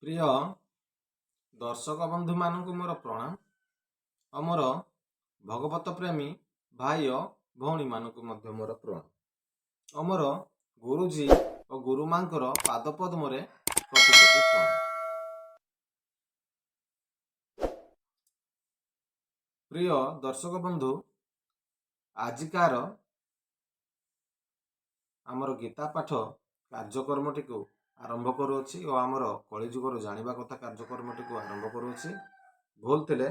ପ୍ରିୟ ଦର୍ଶକ ବନ୍ଧୁମାନଙ୍କୁ ମୋର ପ୍ରଣାମ ଆଉ ମୋର ଭଗବତ ପ୍ରେମୀ ଭାଇ ଓ ଭଉଣୀମାନଙ୍କୁ ମଧ୍ୟ ମୋର ପ୍ରଣାମ। ଓ ମୋର ଗୁରୁଜୀ ଓ ଗୁରୁମାଙ୍କର ପାଦପଦ୍ମରେ କୋଟି କୋଟି ପ୍ରଣାମ। ପ୍ରିୟ ଦର୍ଶକ ବନ୍ଧୁ, ଆଜିକାର ଆମର ଗୀତା ପାଠ କାର୍ଯ୍ୟକ୍ରମଟିକୁ ଆରମ୍ଭ କରୁଅଛି ଓ ଆମର କଳିଯୁଗର ଜାଣିବା କଥା କାର୍ଯ୍ୟକ୍ରମଟିକୁ ଆରମ୍ଭ କରୁଅଛି। ଭୁଲ ଥିଲେ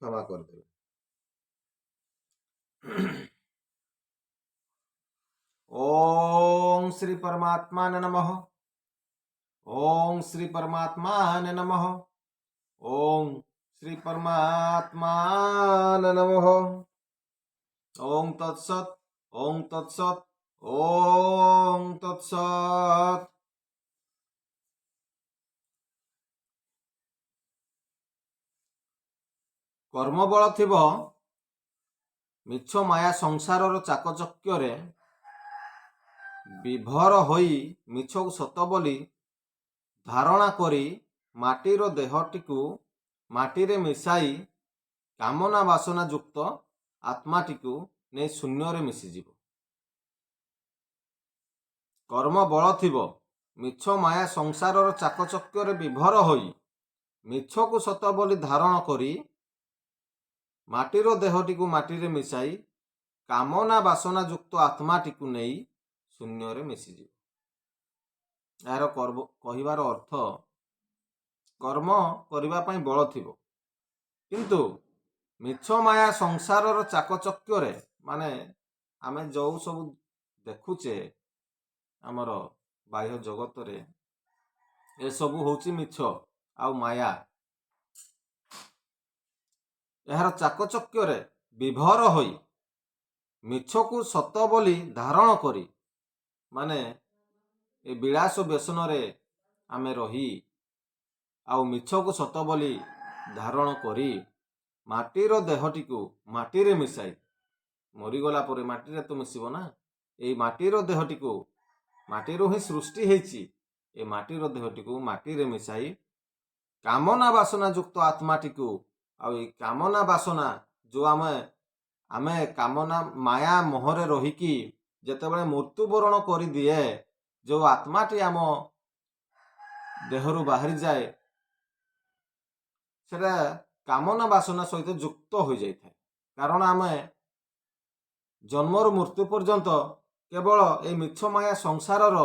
କ୍ଷମା କରିଦେବେ। ଓಂ ଶ୍ରୀ ପରମାତ୍ମାନ ନମଃ। ଓಂ ଶ୍ରୀ ପରମାତ୍ମାନ ନମଃ। ଓಂ ଶ୍ରୀ ପରମାତ୍ମାନ ନମଃ। ଓಂ ତତ୍ସତ୍, ଓಂ ତତ୍ସତ୍, ଓଂ ତତ୍ସତ୍। କର୍ମବଳ ଥିବ, ମିଛ ମାୟା ସଂସାରର ଚାକଚକ୍ୟରେ ବିଭୋର ହୋଇ ମିଛକୁ ସତ ବୋଲି ଧାରଣା କରି ମାଟିର ଦେହଟିକୁ ମାଟିରେ ମିଶାଇ କାମନା ବାସନା ଯୁକ୍ତ ଆତ୍ମାଟିକୁ ନେଇ ଶୂନ୍ୟରେ ମିଶିଯିବ। କର୍ମ ବଳ ଥିବ, ମିଛ ମାୟା ସଂସାରର ଚାକଚକ୍ୟରେ ବିଭୋର ହୋଇ ମିଛକୁ ସତ ବୋଲି ଧାରଣ କରି ମାଟିର ଦେହଟିକୁ ମାଟିରେ ମିଶାଇ କାମନା ବାସନା ଯୁକ୍ତ ଆତ୍ମାଟିକୁ ନେଇ ଶୂନ୍ୟରେ ମିଶିଯିବ। ଏହାର କହିବାର ଅର୍ଥ, କର୍ମ କରିବା ପାଇଁ ବଳ ଥିବ, କିନ୍ତୁ ମିଛ ମାୟା ସଂସାରର ଚାକଚକ୍ୟରେ, ମାନେ ଆମେ ଯୋଉ ସବୁ ଦେଖୁଛେ ଆମର ବାହ୍ୟ ଜଗତରେ, ଏସବୁ ହଉଛି ମିଛ ଆଉ ମାୟା। ଏହାର ଚାକଚକ୍ୟରେ ବିଭୋର ହୋଇ ମିଛକୁ ସତ ବୋଲି ଧାରଣ କରି, ମାନେ ଏ ବିଳାସ ବ୍ୟସନରେ ଆମେ ରହି ଆଉ ମିଛକୁ ସତ ବୋଲି ଧାରଣ କରି ମାଟିର ଦେହଟିକୁ ମାଟିରେ ମିଶାଇ, ମରିଗଲା ପରେ ମାଟିରେ ତ ମିଶିବ ନା, ଏଇ ମାଟିର ଦେହଟିକୁ, ମାଟିରୁ ହିଁ ସୃଷ୍ଟି ହେଇଛି, ଏ ମାଟିର ଦେହଟିକୁ ମାଟିରେ ମିଶାଇ କାମନା ବାସନା ଯୁକ୍ତ ଆତ୍ମାଟିକୁ, ଆଉ ଏଇ କାମନା ବାସନା ଯୋଉ ଆମେ କାମନା ମାୟା ମୋହରେ ରହିକି ଯେତେବେଳେ ମୃତ୍ୟୁବରଣ କରିଦିଏ, ଯୋଉ ଆତ୍ମାଟି ଆମ ଦେହରୁ ବାହାରିଯାଏ, ସେଟା କାମନା ବାସନା ସହିତ ଯୁକ୍ତ ହୋଇଯାଇଥାଏ। କାରଣ ଆମେ ଜନ୍ମରୁ ମୃତ୍ୟୁ ପର୍ଯ୍ୟନ୍ତ କେବଳ ଏଇ ମିଛ ମାୟା ସଂସାରର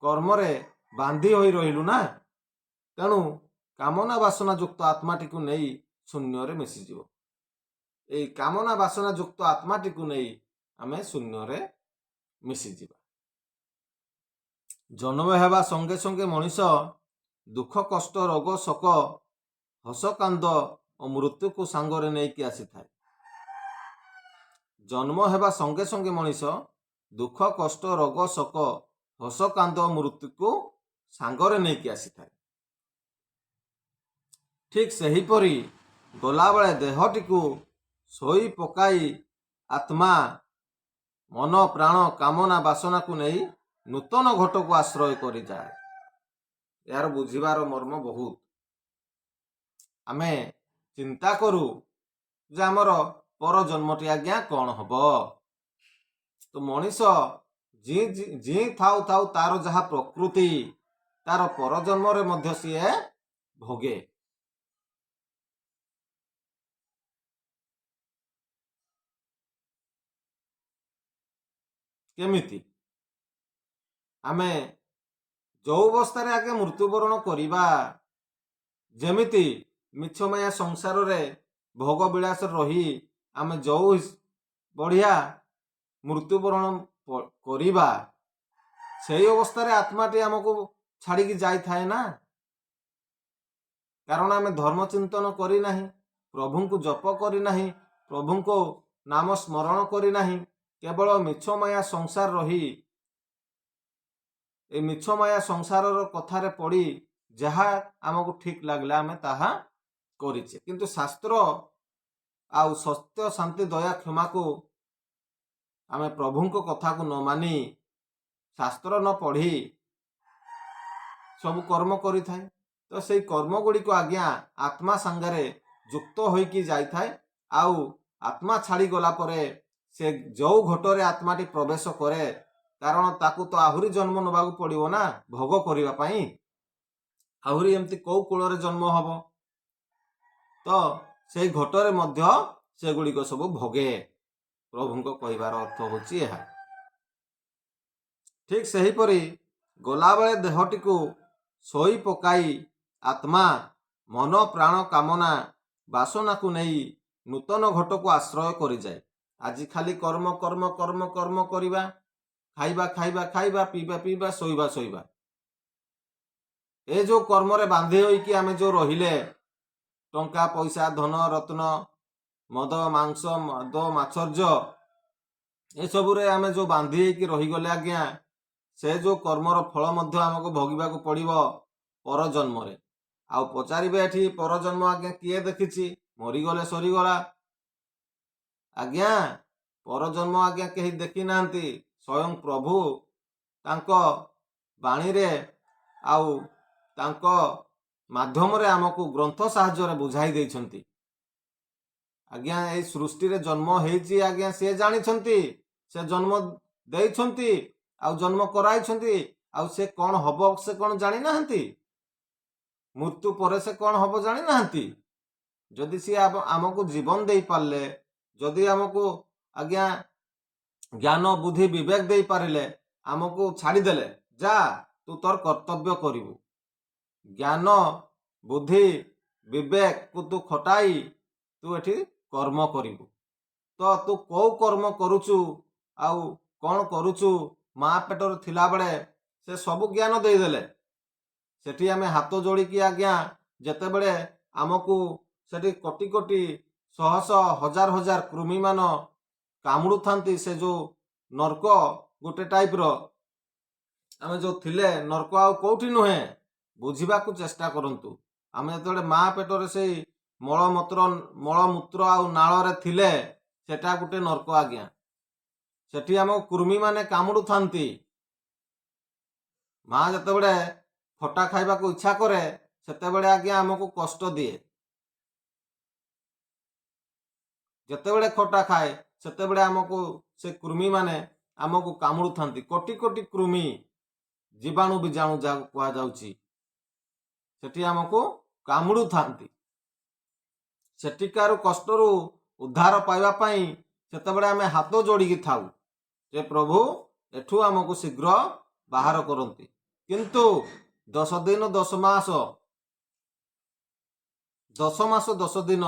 କର୍ମରେ ବାନ୍ଧି ହୋଇ ରହିଲୁ ନା, ତେଣୁ କାମନା ବାସନା ଯୁକ୍ତ ଆତ୍ମାଟିକୁ ନେଇ ଶୂନ୍ୟରେ ମିଶିଯିବ। ଏଇ କାମନା ବାସନା ଯୁକ୍ତ ଆତ୍ମାଟିକୁ ନେଇ ଆମେ ଶୂନ୍ୟରେ ମିଶିଯିବା। ଜନ୍ମ ହେବା ସଙ୍ଗେ ସଙ୍ଗେ ମଣିଷ ଦୁଃଖ, କଷ୍ଟ, ରୋଗ, ଶୋକ, ହସ, କାନ୍ଦ ଓ ମୃତ୍ୟୁକୁ ସାଙ୍ଗରେ ନେଇକି ଆସିଥାଏ। ଜନ୍ମ ହେବା ସଙ୍ଗେ ସଙ୍ଗେ ମଣିଷ ଦୁଃଖ, କଷ୍ଟ, ରୋଗ, ଶୋକ, ହସ, କାନ୍ଦ ଓ ମୃତ୍ୟୁକୁ ସାଙ୍ଗରେ ନେଇକି ଆସିଥାଏ। ଠିକ ସେହିପରି ଗଲାବେଳେ ଦେହଟିକୁ ଶୋଇ ପକାଇ ଆତ୍ମା ମନ, ପ୍ରାଣ, କାମନା ବାସନାକୁ ନେଇ ନୂତନ ଘଟକୁ ଆଶ୍ରୟ କରିଯାଏ। ଏହାର ବୁଝିବାର ମର୍ମ ବହୁତ। ଆମେ ଚିନ୍ତା କରୁ ଯେ ଆମର ପର ଜନ୍ମଟି ଆଜ୍ଞା କଣ ହବ। ତ ମଣିଷ ଯିଏ ଥାଉ ଥାଉ ତାର ଯାହା ପ୍ରକୃତି, ତାର ପରଜନ୍ମରେ ମଧ୍ୟ ସିଏ ଭୋଗେ। କେମିତି ଆମେ ଯୋଉ ଅବସ୍ଥାରେ ଆଗେ ମୃତ୍ୟୁବରଣ କରିବା, ଯେମିତି ମିଛମାୟା ସଂସାରରେ ଭୋଗ ବିଳାସରେ ରହି ଆମେ ଯୋଉ ବଢିଆ ମୃତ୍ୟୁବରଣ କରିବା, ସେଇ ଅବସ୍ଥାରେ ଆତ୍ମାଟି ଆମକୁ ଛାଡ଼ିକି ଯାଇଥାଏ ନା। କାରଣ ଆମେ ଧର୍ମ ଚିନ୍ତନ କରିନାହିଁ, ପ୍ରଭୁଙ୍କୁ ଜପ କରିନାହିଁ, ପ୍ରଭୁଙ୍କ ନାମ ସ୍ମରଣ କରିନାହିଁ, କେବଳ ମିଛମାୟା ସଂସାର ରହି ଏ ମିଛମାୟା ସଂସାରର କଥାରେ ପଡ଼ି ଯାହା ଆମକୁ ଠିକ ଲାଗିଲା ଆମେ ତାହା କରିଛେ। କିନ୍ତୁ ଶାସ୍ତ୍ର ଆଉ ସତ୍ୟ, ଶାନ୍ତି, ଦୟା, କ୍ଷମାକୁ ଆମେ ପ୍ରଭୁଙ୍କ କଥାକୁ ନ ମାନି, ଶାସ୍ତ୍ର ନ ପଢ଼ି ସବୁ କର୍ମ କରିଥାଏ। ତ ତ ସେଇ କର୍ମ ଗୁଡ଼ିକ ଆଜ୍ଞା ଆତ୍ମା ସାଙ୍ଗରେ ଯୁକ୍ତ ହୋଇକି ଯାଇଥାଏ। ଆଉ ଆତ୍ମା ଛାଡ଼ିଗଲା ପରେ ସେ ଯୋଉ ଘଟରେ ଆତ୍ମାଟି ପ୍ରବେଶ କରେ, କାରଣ ତାକୁ ତ ଆହୁରି ଜନ୍ମ ନେବାକୁ ପଡ଼ିବ ନା ଭୋଗ କରିବା ପାଇଁ, ଆହୁରି ଏମିତି କୋଉ କୂଳରେ ଜନ୍ମ ହବ, ତ ସେଇ ଘଟରେ ମଧ୍ୟ ସେଗୁଡ଼ିକ ସବୁ ଭୋଗେ। ପ୍ରଭୁଙ୍କ କହିବାର ଅର୍ଥ ହେଉଛି ଏହା। ଠିକ୍ ସେହିପରି ଗଲାବେଳେ ଦେହଟିକୁ ଶୋଇ ପକାଇ ଆତ୍ମା ମନ ପ୍ରାଣ କାମନା ବାସନାକୁ ନେଇ ନୂତନ ଘଟକୁ ଆଶ୍ରୟ କରିଯାଏ। ଆଜି ଖାଲି କର୍ମ କର୍ମ କର୍ମ କର୍ମ କରିବା, ଖାଇବା ଖାଇବା ଖାଇବା, ପିଇବା ପିଇବା, ଶୋଇବା ଶୋଇବା, ଏ ଯୋଉ କର୍ମରେ ବାନ୍ଧି ହୋଇକି ଆମେ ଯୋଉ ରହିଲେ, ଟଙ୍କା ପଇସା ଧନ ରତ୍ନ ମଦ ମାଂସ ମଦ ମାତ୍ସର୍ଯ୍ୟ ଏସବୁରେ ଆମେ ଯୋଉ ବାନ୍ଧି ହେଇକି ରହିଗଲେ ଆଜ୍ଞା, ସେ ଯୋଉ କର୍ମର ଫଳ ମଧ୍ୟ ଆମକୁ ଭୋଗିବାକୁ ପଡ଼ିବ ପରଜନ୍ମରେ। ଆଉ ପଚାରିବେ ଏଠି ପରଜନ୍ମ ଆଜ୍ଞା କିଏ ଦେଖିଛି? ମରିଗଲେ ସରିଗଲା। ଆଜ୍ଞା ପରଜନ୍ମ ଆଜ୍ଞା କେହି ଦେଖି ନାହାନ୍ତି। ସ୍ୱୟଂ ପ୍ରଭୁ ତାଙ୍କ ବାଣୀରେ ଆଉ ତାଙ୍କ ମାଧ୍ୟମରେ ଆମକୁ ଗ୍ରନ୍ଥ ସାହାଯ୍ୟରେ ବୁଝାଇ ଦେଇଛନ୍ତି। ଆଜ୍ଞା ଏଇ ସୃଷ୍ଟିରେ ଜନ୍ମ ହେଇଛି ଆଜ୍ଞା ସିଏ ଜାଣିଛନ୍ତି, ସେ ଜନ୍ମ ଦେଇଛନ୍ତି ଆଉ ଜନ୍ମ କରାଇଛନ୍ତି। ଆଉ ସେ କ'ଣ ହବ ସେ କ'ଣ ଜାଣିନାହାନ୍ତି? ମୃତ୍ୟୁ ପରେ ସେ କ'ଣ ହବ ଜାଣିନାହାନ୍ତି? ଯଦି ସିଏ ଆମକୁ ଜୀବନ ଦେଇପାରିଲେ, ଯଦି ଆମକୁ ଆଜ୍ଞା ଜ୍ଞାନ ବୁଦ୍ଧି ବିବେକ ଦେଇପାରିଲେ, ଆମକୁ ଛାଡ଼ିଦେଲେ, ଯା ତୁ ତୋର କର୍ତ୍ତବ୍ୟ କରିବୁ, ଜ୍ଞାନ ବୁଦ୍ଧି ବିବେକକୁ ତୁ ଖଟାଇ ତୁ ଏଠି କର୍ମ କରିବୁ, ତ ତୁ କୋଉ କର୍ମ କରୁଛୁ ଆଉ କ'ଣ କରୁଛୁ, ମା ପେଟରେ ଥିଲାବେଳେ ସେ ସବୁ ଜ୍ଞାନ ଦେଇଦେଲେ। ସେଠି ଆମେ ହାତ ଯୋଡ଼ିକି ଆଜ୍ଞା ଯେତେବେଳେ ଆମକୁ ସେଠି କୋଟି କୋଟି ଶହ ଶହ ହଜାର ହଜାର କୃମିମାନ କାମୁଡ଼ୁଥାନ୍ତି, ସେ ଯୋଉ ନର୍କ ଗୋଟେ ଟାଇପର ଆମେ ଯୋଉ ଥିଲେ, ନର୍କ ଆଉ କୋଉଠି ନୁହେଁ, ବୁଝିବାକୁ ଚେଷ୍ଟା କରନ୍ତୁ। ଆମେ ଯେତେବେଳେ ମା ପେଟରେ ସେଇ ମଳମୂତ୍ର ମଳମୂତ୍ର ଆଉ ନାଳରେ ଥିଲେ, ସେଟା ଗୋଟେ ନର୍କ ଆଜ୍ଞା। ସେଠି ଆମକୁ କୃମିମାନେ କାମୁଡ଼ୁଥାନ୍ତି। ମା ଯେତେବେଳେ ଖଟା ଖାଇବାକୁ ଇଚ୍ଛା କରେ, ସେତେବେଳେ ଆଜ୍ଞା ଆମକୁ କଷ୍ଟ ଦିଏ। ଯେତେବେଳେ ଖଟା ଖାଏ ସେତେବେଳେ ଆମକୁ ସେ କୃମିମାନେ ଆମକୁ କାମୁଡ଼ୁଥାନ୍ତି। କୋଟି କୋଟି କୃମି, ଜୀବାଣୁ ବୀଜାଣୁ ଯାହାକୁ କୁହାଯାଉଛି, ସେଠି ଆମକୁ କାମୁଡ଼ୁଥାନ୍ତି। ସେଠିକାର କଷ୍ଟରୁ ଉଦ୍ଧାର ପାଇବା ପାଇଁ ସେତେବେଳେ ଆମେ ହାତ ଯୋଡ଼ିକି ଥାଉ ଯେ ପ୍ରଭୁ ଏଠୁ ଆମକୁ ଶୀଘ୍ର ବାହାର କରନ୍ତି। କିନ୍ତୁ 10 ଦିନ 10 ମାସ, 10 ମାସ 10 ଦିନ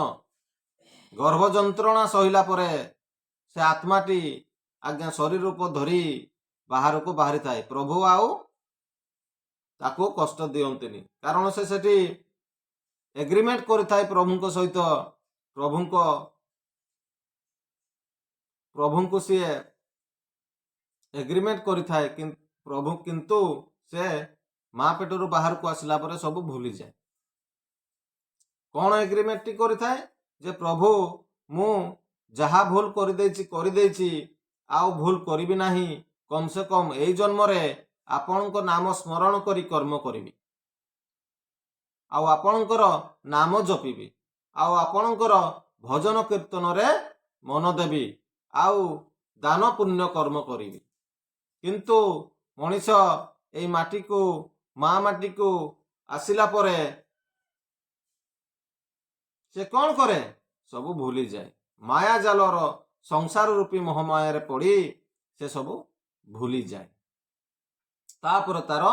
ଗର୍ଭ ଯନ୍ତ୍ରଣା ସହିଲା ପରେ ସେ ଆତ୍ମାଟି ଆଜ୍ଞା ଶରୀର ରୂପ ଧରି ବାହାରକୁ ବାହାରିଥାଏ। ପ୍ରଭୁ ଆଉ ତାକୁ କଷ୍ଟ ଦିଅନ୍ତିନି, କାରଣ ସେ ସେଠି ଏଗ୍ରିମେଣ୍ଟ କରିଥାଏ ପ୍ରଭୁଙ୍କ ସହିତ। ପ୍ରଭୁଙ୍କୁ ସିଏ ଏଗ୍ରିମେଣ୍ଟ କରିଥାଏ ପ୍ରଭୁ, କିନ୍ତୁ ସେ ମା ପେଟରୁ ବାହାରକୁ ଆସିଲା ପରେ ସବୁ ଭୁଲିଯାଏ। କ'ଣ ଏଗ୍ରିମେଣ୍ଟଟି କରିଥାଏ? ଯେ ପ୍ରଭୁ ମୁଁ ଯାହା ଭୁଲ କରିଦେଇଛି କରିଦେଇଛି, ଆଉ ଭୁଲ କରିବି ନାହିଁ, କମ୍ ସେ କମ୍ ଏଇ ଜନ୍ମରେ ଆପଣଙ୍କ ନାମ ସ୍ମରଣ କରି କର୍ମ କରିବି, ଆଉ ଆପଣଙ୍କର ନାମ ଜପିବି, ଆଉ ଆପଣଙ୍କର ଭଜନ କୀର୍ତ୍ତନରେ ମନ ଦେବି, ଆଉ ଦାନ ପୁଣ୍ୟ କର୍ମ କରିବି। କିନ୍ତୁ ମଣିଷ ଏଇ ମାଟିକୁ, ମା ମାଟିକୁ ଆସିଲା ପରେ ସେ କ'ଣ କରେ? ସବୁ ଭୁଲିଯାଏ। ମାୟା ଜାଲର ସଂସାର ରୂପୀ ମୋହମାୟାରେ ପଡ଼ି ସେ ସବୁ ଭୁଲିଯାଏ। ତାପରେ ତାର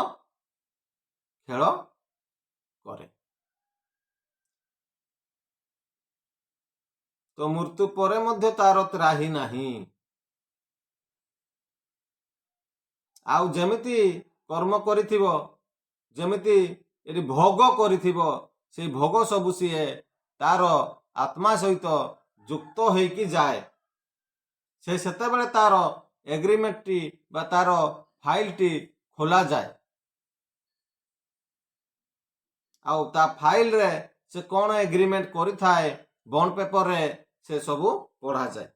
ଖେଳ କରେ। ତ ମୃତ୍ୟୁ ପରେ ମଧ୍ୟ ତାର ତ୍ରାହି ନାହିଁ। ଆଉ ଯେମିତି କର୍ମ କରିଥିବ, ଯେମିତି ଏଠି ଭୋଗ କରିଥିବ, ସେଇ ଭୋଗ ସବୁ ସିଏ ତାର ଆତ୍ମା ସହିତ ଯୁକ୍ତ ହେଇକି ଯାଏ। ସେ ସେତେବେଳେ ତାର ଏଗ୍ରିମେଣ୍ଟଟି ବା ତାର ଫାଇଲଟି ଖୋଲାଯାଏ, ଆଉ ତା ଫାଇଲରେ ସେ କ'ଣ ଏଗ୍ରିମେଣ୍ଟ କରିଥାଏ ବଣ୍ଡ ପେପରରେ ସେ ସବୁ ପଢ଼ାଯାଏ,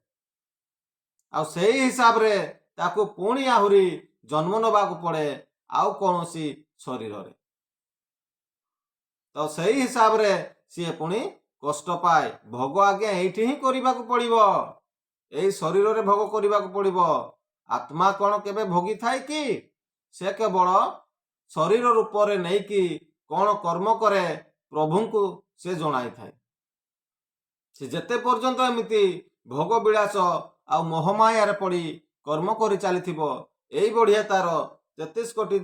ଆଉ ସେଇ ହିସାବରେ ତାକୁ ପୁଣି ଆହୁରି ଜନ୍ମ ନେବାକୁ ପଡ଼େ ଆଉ କୌଣସି ଶରୀରରେ। ତ ତ ସେଇ ହିସାବରେ ସିଏ ପୁଣି କଷ୍ଟ ପାଏ। ଭୋଗ ଆଜ୍ଞା ଏଇଠି ହିଁ କରିବାକୁ ପଡ଼ିବ, ଏଇ ଶରୀରରେ ଭୋଗ କରିବାକୁ ପଡ଼ିବ। ଆତ୍ମା କ'ଣ କେବେ ଭୋଗିଥାଏ କି? ସେ କେବଳ ଶରୀର ରୂପରେ ନେଇକି କ'ଣ କର୍ମ କରେ ପ୍ରଭୁଙ୍କୁ ସେ ଜଣାଇଥାଏ। ସେ ଯେତେ ପର୍ଯ୍ୟନ୍ତ ଏମିତି ଭୋଗ ବିଳାସ ଆଉ ମୋହମାୟାରେ ପଡ଼ି କର୍ମ କରି ଚାଲିଥିବ, ଏଇ ବଢ଼ିଆ ତାର 33 କୋଟି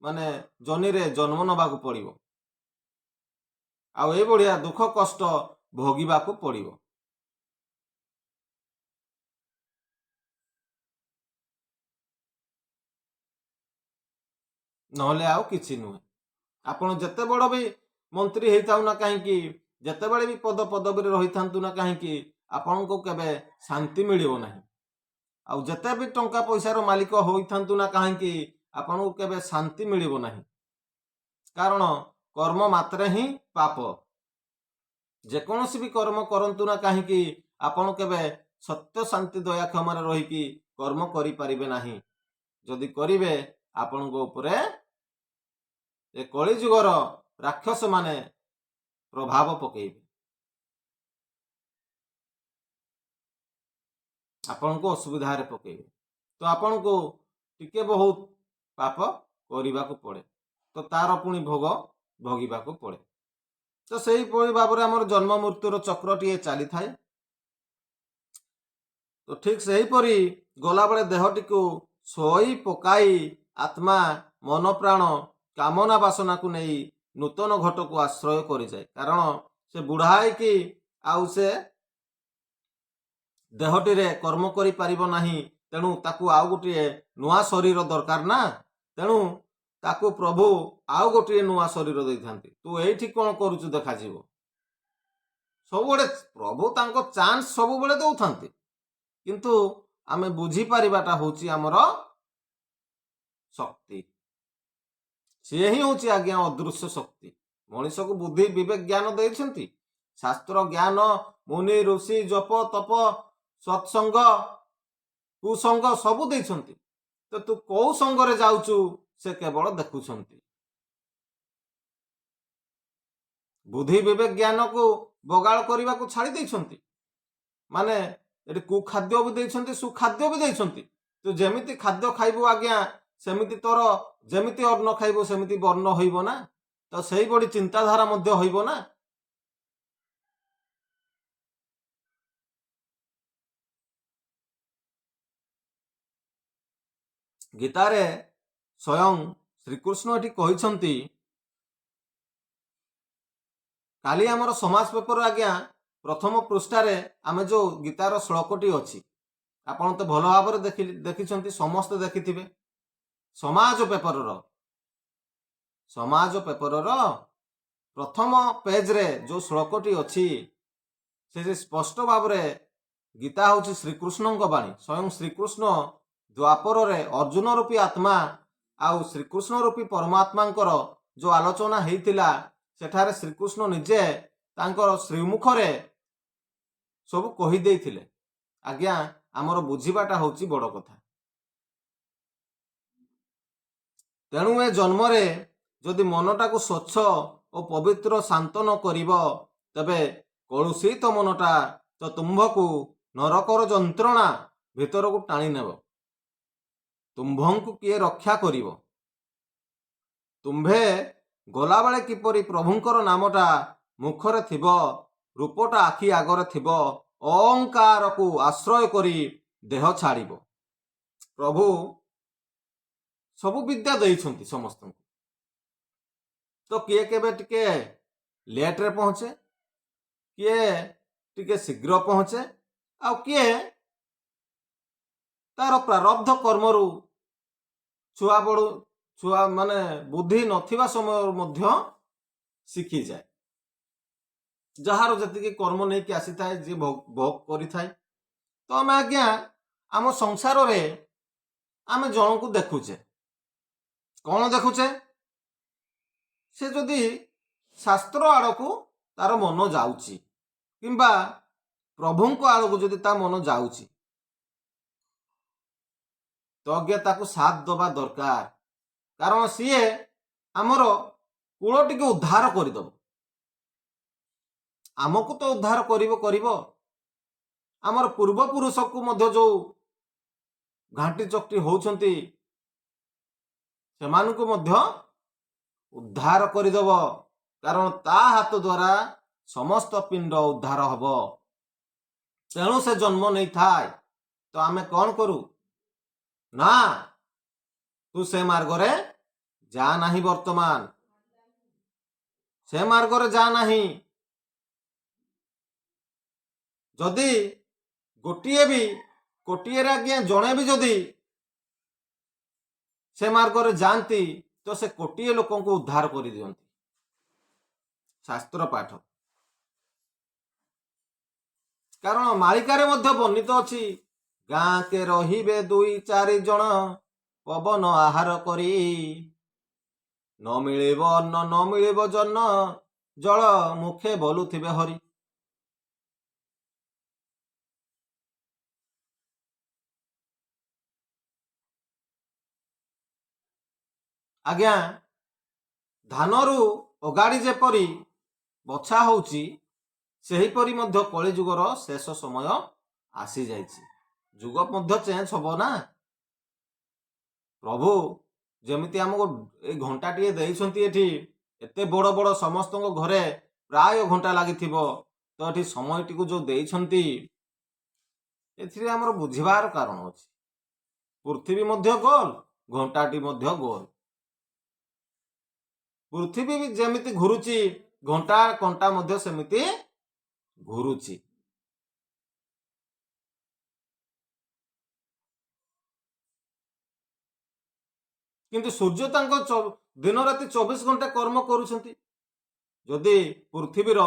ମାନେ ଜନିରେ ଜନ୍ମ ନେବାକୁ ପଡ଼ିବ, ଆଉ ଏଇ ବଢ଼ିଆ ଦୁଃଖ କଷ୍ଟ ଭୋଗିବାକୁ ପଡ଼ିବ। ନହେଲେ ଆଉ କିଛି ନୁହେଁ। ଆପଣ ଯେତେ ବଡ଼ ବି ମନ୍ତ୍ରୀ ହେଇଥାଉ ନା କାହିଁକି, ଯେତେବେଳେ ବି ପଦ ପଦବୀରେ ରହିଥାନ୍ତୁ ନା କାହିଁକି, ଆପଣଙ୍କୁ କେବେ ଶାନ୍ତି ମିଳିବ ନାହିଁ। ଆଉ ଯେତେ ବି ଟଙ୍କା ପଇସାର ମାଲିକ ହୋଇଥାନ୍ତୁ ନା କାହିଁକି, ଆପଣଙ୍କୁ କେବେ ଶାନ୍ତି ମିଳିବ ନାହିଁ। କାରଣ କର୍ମ ମାତ୍ରେ ହିଁ ପାପ। ଯେକୌଣସି ବି କର୍ମ କରନ୍ତୁ ନା କାହିଁକି, ଆପଣ କେବେ ସତ୍ୟ ଶାନ୍ତି ଦୟା କ୍ଷମାରେ ରହିକି କର୍ମ କରିପାରିବେ ନାହିଁ। ଯଦି କରିବେ, ଆପଣଙ୍କ ଉପରେ ଏ କଳିଯୁଗର ରାକ୍ଷସମାନେ ପ୍ରଭାବ ପକେଇବେ, ଆପଣଙ୍କୁ ଅସୁବିଧାରେ ପକେଇବେ। ତ ଆପଣଙ୍କୁ ଟିକେ ବହୁତ ପାପ କରିବାକୁ ପଡ଼େ, ତ ତାର ପୁଣି ଭୋଗ ଭୋଗିବାକୁ ପଡ଼େ। ତ ସେଇଭଳି ଭାବରେ ଆମର ଜନ୍ମ ମୃତ୍ୟୁର ଚକ୍ରଟିଏ ଚାଲିଥାଏ। ତ ଠିକ ସେହିପରି ଗଲାବେଳେ ଦେହଟିକୁ ଶୋଇ ପକାଇ ଆତ୍ମା ମନ ପ୍ରାଣ କାମନା ବାସନାକୁ ନେଇ ନୂତନ ଘଟକୁ ଆଶ୍ରୟ କରିଯାଏ। କାରଣ ସେ ବୁଢ଼ା ହେଇକି ଆଉ ସେ ଦେହଟିରେ କର୍ମ କରିପାରିବ ନାହିଁ, ତେଣୁ ତାକୁ ଆଉ ଗୋଟିଏ ନୂଆ ଶରୀର ଦରକାର ନା। ତେଣୁ ତାକୁ ପ୍ରଭୁ ଆଉ ଗୋଟିଏ ନୂଆ ଶରୀର ଦେଇଥାନ୍ତି। ତୁ ଏଇଠି କ'ଣ କରୁଛୁ ଦେଖାଯିବ। ସବୁବେଳେ ପ୍ରଭୁ ତାଙ୍କ ଚାନ୍ସ ସବୁବେଳେ ଦେଉଥାନ୍ତି, କିନ୍ତୁ ଆମେ ବୁଝିପାରିବାଟା ହେଉଛି ଆମର ଶକ୍ତି। ସିଏ ହିଁ ହେଉଛି ଆଜ୍ଞା ଅଦୃଶ୍ୟ ଶକ୍ତି। ମଣିଷକୁ ବୁଦ୍ଧି ବିବେକ ଜ୍ଞାନ ଦେଇଛନ୍ତି, ଶାସ୍ତ୍ର ଜ୍ଞାନ, ମୁନି ଋଷି, ଜପ ତପ, ସତ୍ସଙ୍ଗ, କୁସଙ୍ଗ ସବୁ ଦେଇଛନ୍ତି। ତ ତୁ କୋଉ ସଙ୍ଗରେ ଯାଉଛୁ ସେ କେବଳ ଦେଖୁଛନ୍ତି। ବୁଦ୍ଧି ବିବେକ ଜ୍ଞାନକୁ ବଗାଳ କରିବାକୁ ଛାଡ଼ି ଦେଇଛନ୍ତି। ମାନେ ଏଠି କୁଖାଦ୍ୟ ବି ଦେଇଛନ୍ତି, ସୁଖାଦ୍ୟ ବି ଦେଇଛନ୍ତି। ତୁ ଯେମିତି ଖାଦ୍ୟ ଖାଇବୁ ଆଜ୍ଞା, ସେମିତି ତୋର ଯେମିତି ଅନ୍ନ ଖାଇବୁ ସେମିତି ବର୍ଣ୍ଣ ହୋଇବ ନା, ତ ସେଇଭଳି ଚିନ୍ତାଧାରା ମଧ୍ୟ ହୋଇବ ନା। ଗୀତାରେ ସ୍ୱୟଂ ଶ୍ରୀକୃଷ୍ଣ ଏଠି କହିଛନ୍ତି। କାଲି ଆମର ସମାଜ ପେପର ଆଜ୍ଞା ପ୍ରଥମ ପୃଷ୍ଠାରେ ଆମେ ଯୋଉ ଗୀତାର ଶ୍ଳୋକଟି ଅଛି, ଆପଣ ତ ଭଲ ଭାବରେ ଦେଖିଛନ୍ତି, ସମସ୍ତେ ଦେଖିଥିବେ। ସମାଜ ପେପରର ପ୍ରଥମ ପେଜରେ ଯୋଉ ଶ୍ଳୋକଟି ଅଛି, ସେ ସ୍ପଷ୍ଟ ଭାବରେ ଗୀତା ହେଉଛି ଶ୍ରୀକୃଷ୍ଣଙ୍କ ବାଣୀ। ସ୍ୱୟଂ ଶ୍ରୀକୃଷ୍ଣ ଦ୍ୱାପରରେ ଅର୍ଜୁନ ରୂପୀ ଆତ୍ମା ଆଉ ଶ୍ରୀକୃଷ୍ଣ ରୂପୀ ପରମାତ୍ମାଙ୍କର ଯୋଉ ଆଲୋଚନା ହେଇଥିଲା, ସେଠାରେ ଶ୍ରୀକୃଷ୍ଣ ନିଜେ ତାଙ୍କର ଶ୍ରୀମୁଖରେ ସବୁ କହିଦେଇଥିଲେ। ଆଜ୍ଞା, ଆମର ବୁଝିବାଟା ହେଉଛି ବଡ଼ କଥା। ତେଣୁ ଏ ଜନ୍ମରେ ଯଦି ମନଟାକୁ ସ୍ୱଚ୍ଛ ଓ ପବିତ୍ର ଶାନ୍ତ ନ କରିବ, ତେବେ କଳୁଷିତ ମନଟା ତ ତୁମ୍ଭକୁ ନରକର ଯନ୍ତ୍ରଣା ଭିତରକୁ ଟାଣି ନେବ। ତୁମ୍ଭଙ୍କୁ କିଏ ରକ୍ଷା କରିବ? ତୁମ୍ଭେ ଗଲାବେଳେ କିପରି ପ୍ରଭୁଙ୍କର ନାମଟା ମୁଖରେ ଥିବ, ରୂପଟା ଆଖି ଆଗରେ ଥିବ, ଓଙ୍କାରକୁ ଆଶ୍ରୟ କରି ଦେହ ଛାଡ଼ିବ। ପ୍ରଭୁ ସବୁ ବିଦ୍ୟା ଦେଇଛନ୍ତି ସମସ୍ତଙ୍କୁ। ତ କିଏ କେବେ ଟିକେ ଲେଟରେ ପହଞ୍ଚେ, କିଏ ଟିକେ ଶୀଘ୍ର ପହଞ୍ଚେ, ଆଉ କିଏ ତାର ପ୍ରାରବ୍ଧ କର୍ମରୁ ଛୁଆ ବଳୁ ଛୁଆ ମାନେ ବୁଦ୍ଧି ନଥିବା ସମୟରୁ ମଧ୍ୟ ଶିଖିଯାଏ। ଯାହାର ଯେତିକି କର୍ମ ନେଇକି ଆସିଥାଏ, ଯିଏ ଭୋଗ କରିଥାଏ। ତ ଆମେ ଆଜ୍ଞା ଆମ ସଂସାରରେ ଆମେ ଜଣକୁ ଦେଖୁଛେ, କ'ଣ ଦେଖୁଛେ? ସେ ଯଦି ଶାସ୍ତ୍ର ଆଡ଼କୁ ତାର ମନ ଯାଉଛି କିମ୍ବା ପ୍ରଭୁଙ୍କ ଆଡ଼କୁ ଯଦି ତା ମନ ଯାଉଛି, ତ ଆଜ୍ଞା ତାକୁ ସାଥ ଦେବା ଦରକାର। କାରଣ ସିଏ ଆମର କୂଳଟିକୁ ଉଦ୍ଧାର କରିଦେବ। ଆମକୁ ତ ଉଦ୍ଧାର କରିବ କରିବ, ଆମର ପୂର୍ବପୁରୁଷକୁ ମଧ୍ୟ ଯୋଉ ଘାଣ୍ଟି ଚକଟି ହଉଛନ୍ତି ସେମାନଙ୍କୁ ମଧ୍ୟ ଉଦ୍ଧାର କରିଦେବ। କାରଣ ତା ହାତ ଦ୍ୱାରା ସମସ୍ତ ପିଣ୍ଡ ଉଦ୍ଧାର ହବ। ତେଣୁ ସେ ଜନ୍ମ ନେଇଥାଏ। ତ ଆମେ କଣ କରୁ ନା, ତୁ ସେ ମାର୍ଗରେ ଯା ନାହିଁ, ବର୍ତ୍ତମାନ ସେ ମାର୍ଗରେ ଯା ନାହିଁ। ଯଦି ଗୋଟିଏ ବି, କୋଟିଏରେ ଆଜ୍ଞା ଜଣେ ବି ଯଦି ସେ ମାର୍ଗରେ ଯାଆନ୍ତି, ତ ସେ କୋଟିଏ ଲୋକଙ୍କୁ ଉଦ୍ଧାର କରିଦିଅନ୍ତି। ଶାସ୍ତ୍ର ପାଠ, କାରଣ ମାଳିକାରେ ମଧ୍ୟ ବର୍ଣ୍ଣିତ ଅଛି, ଗାଁକେ ରହିବେ ଦୁଇ ଚାରି ଜଣ ପବନ ଆହାର କରି, ନ ମିଳିବ ଅନ୍ନ ନ ମିଳିବ ଜନ ଜଳ, ମୁଖେ ବୋଲୁଥିବେ ହରି। ଆଜ୍ଞା, ଧାନରୁ ଅଗାଡ଼ି ଯେପରି ବଛା ହଉଛି, ସେହିପରି ମଧ୍ୟ କଳିଯୁଗର ଶେଷ ସମୟ ଆସିଯାଇଛି। ଯୁଗ ମଧ୍ୟ ଚେଞ୍ଜ ହବ ନା। ପ୍ରଭୁ ଯେମିତି ଆମକୁ ଏଇ ଘଣ୍ଟାଟିଏ ଦେଇଛନ୍ତି, ଏଠି ଏତେ ବଡ଼ ବଡ଼ ସମସ୍ତଙ୍କ ଘରେ ପ୍ରାୟ ଘଣ୍ଟା ଲାଗିଥିବ, ତ ଏଠି ସମୟଟିକୁ ଯୋଉ ଦେଇଛନ୍ତି, ଏଥିରେ ଆମର ବୁଝିବାର କାରଣ ଅଛି। ପୃଥିବୀ ମଧ୍ୟ ଗୋଲ, ଘଣ୍ଟାଟି ମଧ୍ୟ ଗୋଲ। ପୃଥିବୀ ବି ଯେମିତି ଘୁରୁଛି, ଘଣ୍ଟା କଣ୍ଟା ମଧ୍ୟ ସେମିତି ଘୁରୁଛି। କିନ୍ତୁ ସୂର୍ଯ୍ୟ ତାଙ୍କ ଦିନ ରାତି 24 ଘଣ୍ଟା କର୍ମ କରୁଛନ୍ତି। ଯଦି ପୃଥିବୀର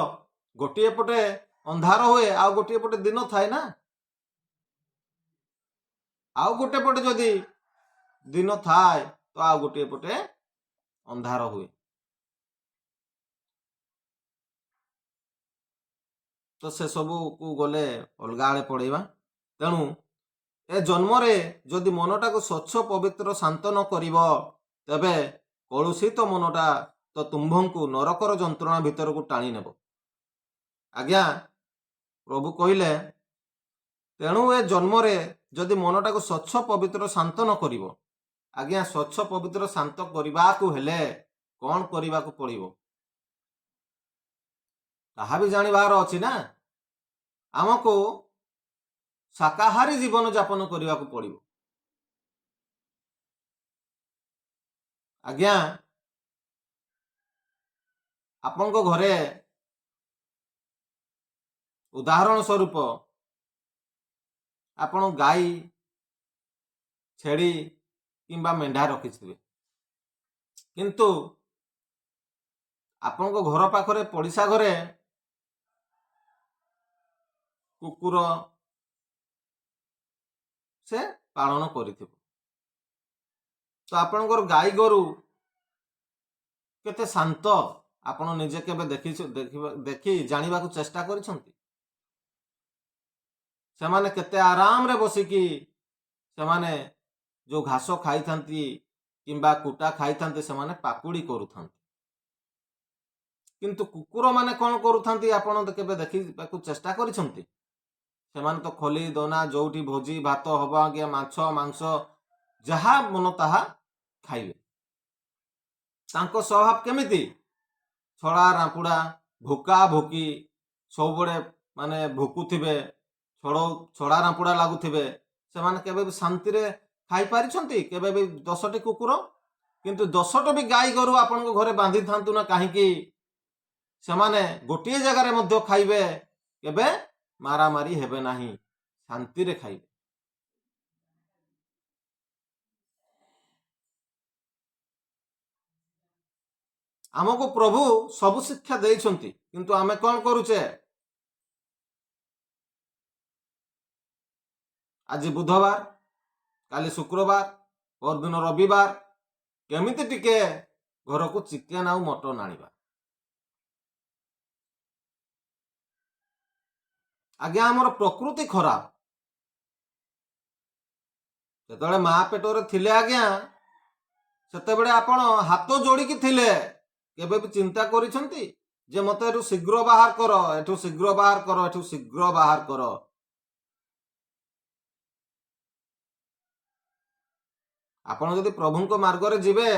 ଗୋଟିଏ ପଟେ ଅନ୍ଧାର ହୁଏ, ଆଉ ଗୋଟିଏ ପଟେ ଦିନ ଥାଏ ନା, ଆଉ ଗୋଟେ ପଟେ ଯଦି ଦିନ ଥାଏ ତ ଆଉ ଗୋଟିଏ ପଟେ ଅନ୍ଧାର ହୁଏ। ତ ସେସବୁକୁ ଗଲେ ଅଲଗା ଆଡ଼େ ପଳେଇବା। ତେଣୁ ଏ ଜନ୍ମରେ ଯଦି ମନଟାକୁ ସ୍ୱଚ୍ଛ ପବିତ୍ର ଶାନ୍ତ ନ କରିବ, ତେବେ କଳୁଷିତ ମନଟା ତ ତୁମ୍ଭଙ୍କୁ ନରକର ଯନ୍ତ୍ରଣା ଭିତରକୁ ଟାଣି ନେବ। ଆଜ୍ଞା, ପ୍ରଭୁ କହିଲେ, ତେଣୁ ଏ ଜନ୍ମରେ ଯଦି ମନଟାକୁ ସ୍ୱଚ୍ଛ ପବିତ୍ର ଶାନ୍ତ ନ କରିବ। ଆଜ୍ଞା, ସ୍ୱଚ୍ଛ ପବିତ୍ର ଶାନ୍ତ କରିବାକୁ ହେଲେ କଣ କରିବାକୁ ପଡ଼ିବ, ତାହା ବି ଜାଣିବାର ଅଛି ନା। ଆମକୁ ଶାକାହାରୀ ଜୀବନ ଯାପନ କରିବାକୁ ପଡ଼ିବ। ଆଜ୍ଞା, ଆପଣଙ୍କ ଘରେ ଉଦାହରଣ ସ୍ୱରୂପ ଆପଣ ଗାଈ, ଛେଳି କିମ୍ବା ମେଣ୍ଢା ରଖିଥିବେ, କିନ୍ତୁ ଆପଣଙ୍କ ଘର ପାଖରେ ପଡ଼ିଶା ଘରେ କୁକୁର ସେ ପାଳନ କରିଥିବ, ତ ଆପଣଙ୍କର ଗାଈ ଗୋରୁ କେତେ ଶାନ୍ତ, ଆପଣ ନିଜେ କେବେ ଦେଖି ଜାଣିବାକୁ ଚେଷ୍ଟା କରିଛନ୍ତି? ସେମାନେ କେତେ ଆରାମରେ ବସିକି ସେମାନେ ଯୋଉ ଘାସ ଖାଇଥାନ୍ତି କିମ୍ବା କୁଟା ଖାଇଥାନ୍ତି, ସେମାନେ ପାକୁଳି କରୁଥାନ୍ତି। କିନ୍ତୁ କୁକୁରମାନେ କ'ଣ କରୁଥାନ୍ତି, ଆପଣ ତ କେବେ ଦେଖିବାକୁ ଚେଷ୍ଟା କରିଛନ୍ତି? ସେମାନେ ତ ଖଲି ଦନା, ଯୋଉଠି ଭୋଜି ଭାତ ହବ ଆଜ୍ଞା, ମାଛ ମାଂସ ଯାହା ମନ ତାହା ଖାଇବେ। ତାଙ୍କ ସ୍ୱଭାବ କେମିତି? ଛଡ଼ା ରାମ୍ପୁଡ଼ା, ଭୋକା ଭୋକି, ସବୁବେଳେ ମାନେ ଭୋକୁଥିବେ, ଛଡ଼ା ରାମ୍ପୁଡ଼ା ଲାଗୁଥିବେ। ସେମାନେ କେବେ ବି ଶାନ୍ତିରେ ଖାଇପାରିଛନ୍ତି? କେବେ ବି 10ଟି କୁକୁର, କିନ୍ତୁ 10ଟି ବି ଗାଈ ଗୋରୁ ଆପଣଙ୍କ ଘରେ ବାନ୍ଧିଥାନ୍ତୁ ନା କାହିଁକି, ସେମାନେ ଗୋଟିଏ ଜାଗାରେ ମଧ୍ୟ ଖାଇବେ, କେବେ ମାରାମାରି ହେବେ ନାହିଁ, ଶାନ୍ତିରେ ଖାଇବେ। ଆମକୁ ପ୍ରଭୁ ସବୁ ଶିକ୍ଷା ଦେଇଛନ୍ତି, କିନ୍ତୁ ଆମେ କଣ କରୁଛେ? ଆଜି ବୁଧବାର, କାଲି ଶୁକ୍ରବାର, ପରଦିନ ରବିବାର, କେମିତି ଟିକେ ଘରକୁ ଚିକେନ ଆଉ ମଟନ ଆଣିବା। ଆଜ୍ଞା, ଆମର ପ୍ରକୃତି ଖରାପ। ଯେତେବେଳେ ମା ପେଟରେ ଥିଲେ ଆଜ୍ଞା, ସେତେବେଳେ ଆପଣ ହାତ ଯୋଡ଼ିକି ଥିଲେ। କେବେ ବି ଚିନ୍ତା କରିଛନ୍ତି ଯେ ମୋତେ ଏଠୁ ଶୀଘ୍ର ବାହାର କର, ଏଠୁ ଶୀଘ୍ର ବାହାର କର, ଏଠୁ ଶୀଘ୍ର ବାହାର କର? ଆପଣ ଯଦି ପ୍ରଭୁଙ୍କ ମାର୍ଗରେ ଯିବେ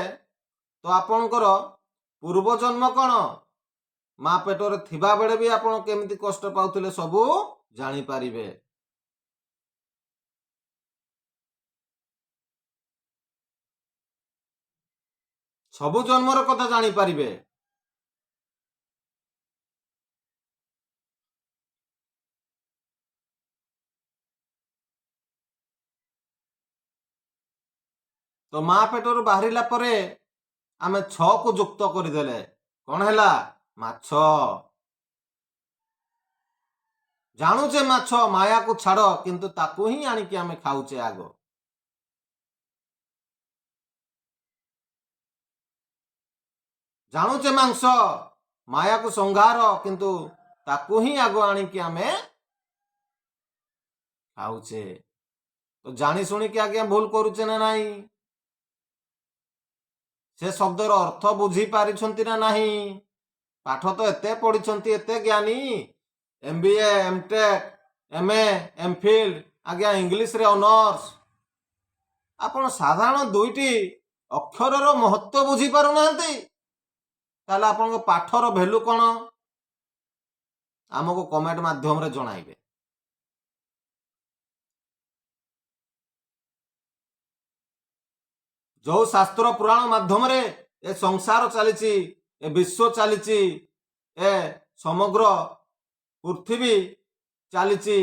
ତ ଆପଣଙ୍କର ପୂର୍ବଜନ୍ମ କ'ଣ, ମା ପେଟରେ ଥିବାବେଳେ ବି ଆପଣ କେମିତି କଷ୍ଟ ପାଉଥିଲେ ସବୁ ଜାଣିପାରିବେ। ସବୁ ଜନ୍ମର କଥା ଜାଣିପାରିବେ। ତ ମା ପେଟରୁ ବାହାରିଲା ପରେ ଆମେ 6କୁ ଯୁକ୍ତ କରିଦେଲେ, କଣ ହେଲା? ମାଛ। ଜାଣୁଛେ ମାଛ, ମାୟାକୁ ଛାଡ, କିନ୍ତୁ ତାକୁ ହିଁ ଆଣିକି ଆମେ ଖାଉଛେ ଆଗ। ଜାଣୁଛେ ମାଂସ, ମାୟାକୁ ସଂହାର, କିନ୍ତୁ ତାକୁ ହିଁ ଆଗ ଆଣିକି ଆମେ ଖାଉଛେ। ତ ଜାଣି ଶୁଣିକି ଆଜ୍ଞା ଭୁଲ କରୁଛେ ନା ନାହିଁ? ସେ ଶବ୍ଦର ଅର୍ଥ ବୁଝି ପାରିଛନ୍ତି ନା ନାହିଁ? ପାଠ ତ ଏତେ ପଢିଛନ୍ତି, ଏତେ ଜ୍ଞାନୀ, MBA, MTech, MA, MPhil, ଆଜ୍ଞା ଇଂଲିଶରେ ଅନର୍ସ। ଆପଣ ସାଧାରଣ 2ଟି ଅକ୍ଷରର ମହତ୍ଵ ବୁଝି ପାରୁନାହାନ୍ତି, ତାହେଲେ ଆପଣଙ୍କ ପାଠର ଭ୍ୟାଲୁ କ'ଣ? ଆମକୁ କମେଣ୍ଟ ମାଧ୍ୟମରେ ଜଣାଇବେ। ଯୋଉ ଶାସ୍ତ୍ର ପୁରାଣ ମାଧ୍ୟମରେ ଏ ସଂସାର ଚାଲିଛି, ଏ ବିଶ୍ୱ ଚାଲିଛି, ଏ ସମଗ୍ର ପୃଥିବୀ ଚାଲିଛି,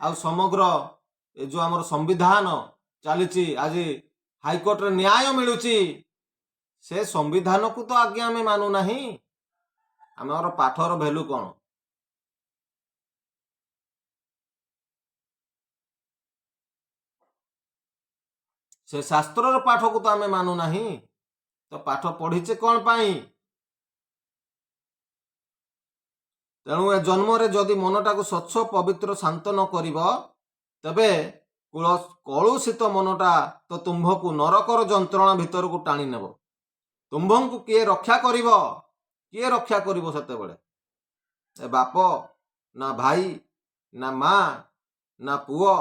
ଆଉ ସମଗ୍ର ଏ ଯୋଉ ଆମର ସମ୍ବିଧାନ ଚାଲିଛି, ଆଜି ହାଇକୋର୍ଟରେ ନ୍ୟାୟ ମିଳୁଛି, ସେ ସମ୍ବିଧାନକୁ ତ ଆଜ୍ଞା ଆମେ ମାନୁନାହିଁ। ଆମର ପାଠର ଭ୍ୟାଲୁ କ'ଣ? ସେ ଶାସ୍ତ୍ରର ପାଠକୁ ତ ଆମେ ମାନୁନାହିଁ, ତ ପାଠ ପଢିଛେ କ'ଣ ପାଇଁ? ତେଣୁ ଏ ଜନ୍ମରେ ଯଦି ମନଟାକୁ ସ୍ୱଚ୍ଛ, ପବିତ୍ର, ଶାନ୍ତ ନ କରିବ, ତେବେ କଳୁଷିତ ମନଟା ତ ତୁମ୍ଭକୁ ନରକର ଯନ୍ତ୍ରଣା ଭିତରକୁ ଟାଣି ନେବ। ତୁମ୍ଭଙ୍କୁ କିଏ ରକ୍ଷା କରିବ? କିଏ ରକ୍ଷା କରିବ ସେତେବେଳେ? ଏ ବାପ ନା ଭାଇ ନା ମା ନା ପୁଅ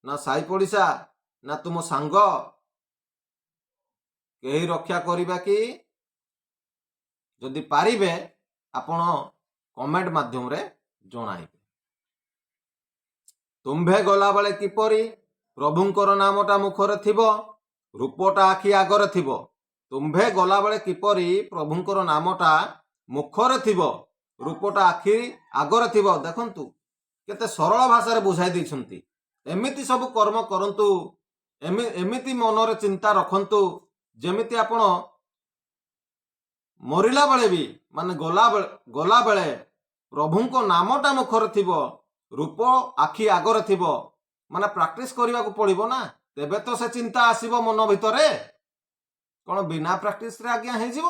ନା ସାଇ ପଡ଼ିଶା ନା ତୁମ ସାଙ୍ଗ, କେହି ରକ୍ଷା କରିବା କି? ଯଦି ପାରିବେ ଆପଣ କମେଣ୍ଟ ମାଧ୍ୟମରେ ଜଣାଇବେ। ତୁମ୍ଭେ ଗଲାବେଳେ କିପରି ପ୍ରଭୁଙ୍କର ନାମଟା ମୁଖରେ ଥିବ, ରୂପଟା ଆଖି ଆଗରେ ଥିବ। ତୁମ୍ଭେ ଗଲାବେଳେ କିପରି ପ୍ରଭୁଙ୍କର ନାମଟା ମୁଖରେ ଥିବ, ରୂପଟା ଆଖି ଆଗରେ ଥିବ। ଦେଖନ୍ତୁ କେତେ ସରଳ ଭାଷାରେ ବୁଝାଇ ଦେଇଛନ୍ତି। ଏମିତି ସବୁ କର୍ମ କରନ୍ତୁ, ଏମିତି ମନରେ ଚିନ୍ତା ରଖନ୍ତୁ, ଯେମିତି ଆପଣ ମରିଲା ବେଳେ ବି, ମାନେ ଗଲାବେଳେ ପ୍ରଭୁଙ୍କ ନାମଟା ମୁଖରେ ଥିବ, ରୂପ ଆଖି ଆଗରେ ଥିବ। ମାନେ ପ୍ରାକ୍ଟିସ କରିବାକୁ ପଡିବ ନା, ତେବେ ତ ସେ ଚିନ୍ତା ଆସିବ ମନ ଭିତରେ। କଣ ବିନା ପ୍ରାକ୍ଟିସରେ ଆଜ୍ଞା ହେଇଯିବ?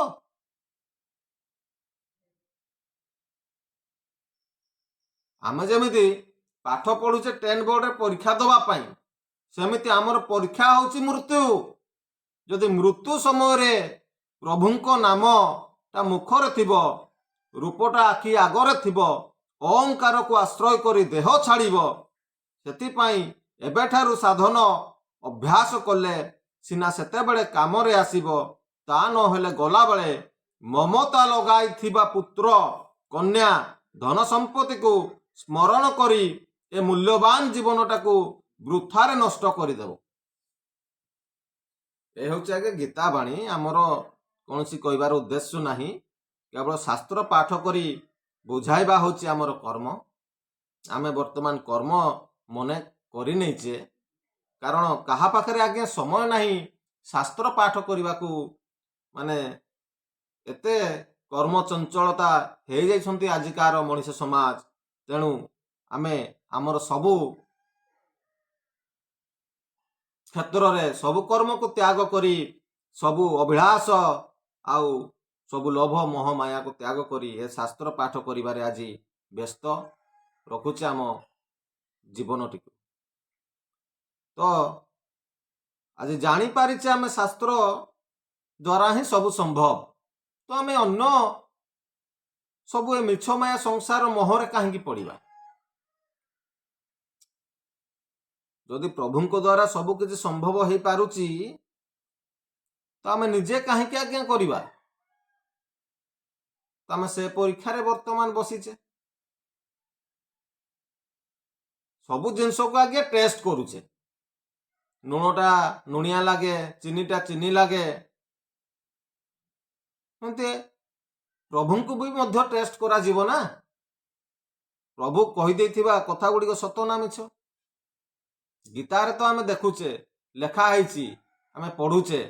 ଆମେ ଯେମିତି ପାଠ ପଢୁଛେ 10 ବୋର୍ଡରେ ପରୀକ୍ଷା ଦବା ପାଇଁ, ସେମିତି ଆମର ପରୀକ୍ଷା ହଉଛି ମୃତ୍ୟୁ। ଯଦି ମୃତ୍ୟୁ ସମୟରେ ପ୍ରଭୁଙ୍କ ନାମଟା ମୁଖରେ ଥିବ, ରୂପଟା ଆଖି ଆଗରେ ଥିବ, ଅହଙ୍କାରକୁ ଆଶ୍ରୟ କରି ଦେହ ଛାଡ଼ିବ, ସେଥିପାଇଁ ଏବେଠାରୁ ସାଧନ ଅଭ୍ୟାସ କଲେ ସିନା ସେତେବେଳେ କାମରେ ଆସିବ। ତା ନହେଲେ ଗଲାବେଳେ ମମତା ଲଗାଇଥିବା ପୁତ୍ର କନ୍ୟା ଧନ ସମ୍ପତ୍ତିକୁ ସ୍ମରଣ କରି ଏ ମୂଲ୍ୟବାନ ଜୀବନଟାକୁ ବୃଥାରେ ନଷ୍ଟ କରିଦେବ। ଏ ହେଉଛି ଆଜ୍ଞା ଗୀତା ବାଣୀ। ଆମର କୌଣସି କହିବାର ଉଦ୍ଦେଶ୍ୟ ନାହିଁ, କେବଳ ଶାସ୍ତ୍ର ପାଠ କରି ବୁଝାଇବା ହେଉଛି ଆମର କର୍ମ। ଆମେ ବର୍ତ୍ତମାନ କର୍ମ ମନେ କରିନେଇଛେ, କାରଣ କାହା ପାଖରେ ଆଜ୍ଞା ସମୟ ନାହିଁ ଶାସ୍ତ୍ର ପାଠ କରିବାକୁ। ମାନେ ଏତେ କର୍ମ ଚଞ୍ଚଳତା ହେଇଯାଇଛନ୍ତି ଆଜିକାର ମଣିଷ ସମାଜ। ତେଣୁ ଆମେ ଆମର ସବୁ କ୍ଷେତ୍ରରେ ସବୁ କର୍ମକୁ ତ୍ୟାଗ କରି, ସବୁ ଅଭିଳାଷ ଆଉ ସବୁ ଲୋଭ ମୋହ ମାୟାକୁ ତ୍ୟାଗ କରି ଏ ଶାସ୍ତ୍ର ପାଠ କରିବାରେ ଆଜି ବ୍ୟସ୍ତ ରଖୁଛେ ଆମ ଜୀବନଟିକୁ। ତ ଆଜି ଜାଣିପାରିଛେ ଆମେ ଶାସ୍ତ୍ର ଦ୍ୱାରା ହିଁ ସବୁ ସମ୍ଭବ। ତ ତ ଆମେ ଅନ୍ୟ ସବୁ ଏ ମିଛ ମାୟା ସଂସାର ମୋହରେ କାହିଁକି ପଡ଼ିବା? ଯଦି ପ୍ରଭୁଙ୍କ ଦ୍ୱାରା ସବୁ କିଛି ସମ୍ଭବ ହେଇପାରୁଛି, ତ ଆମେ ନିଜେ କାହିଁକି ଆଜ୍ଞା କରିବା? ତ ଆମେ ସେ ପରୀକ୍ଷାରେ ବର୍ତ୍ତମାନ ବସିଛେ। ସବୁ ଜିନିଷକୁ ଆଜ୍ଞା ଟେଷ୍ଟ କରୁଛେ। ଲୁଣଟା ଲୁଣିଆ ଲାଗେ, ଚିନିଟା ଚିନି ଲାଗେ, ଏମିତି ପ୍ରଭୁଙ୍କୁ ବି ମଧ୍ୟ ଟେଷ୍ଟ କରାଯିବ ନା। ପ୍ରଭୁ କହିଦେଇଥିବା କଥା ଗୁଡ଼ିକ ସତ ନା ମିଛ? ଗୀତାରେ ତ ଆମେ ଦେଖୁଛେ, ଲେଖା ହେଇଛି, ଆମେ ପଢୁଛେ।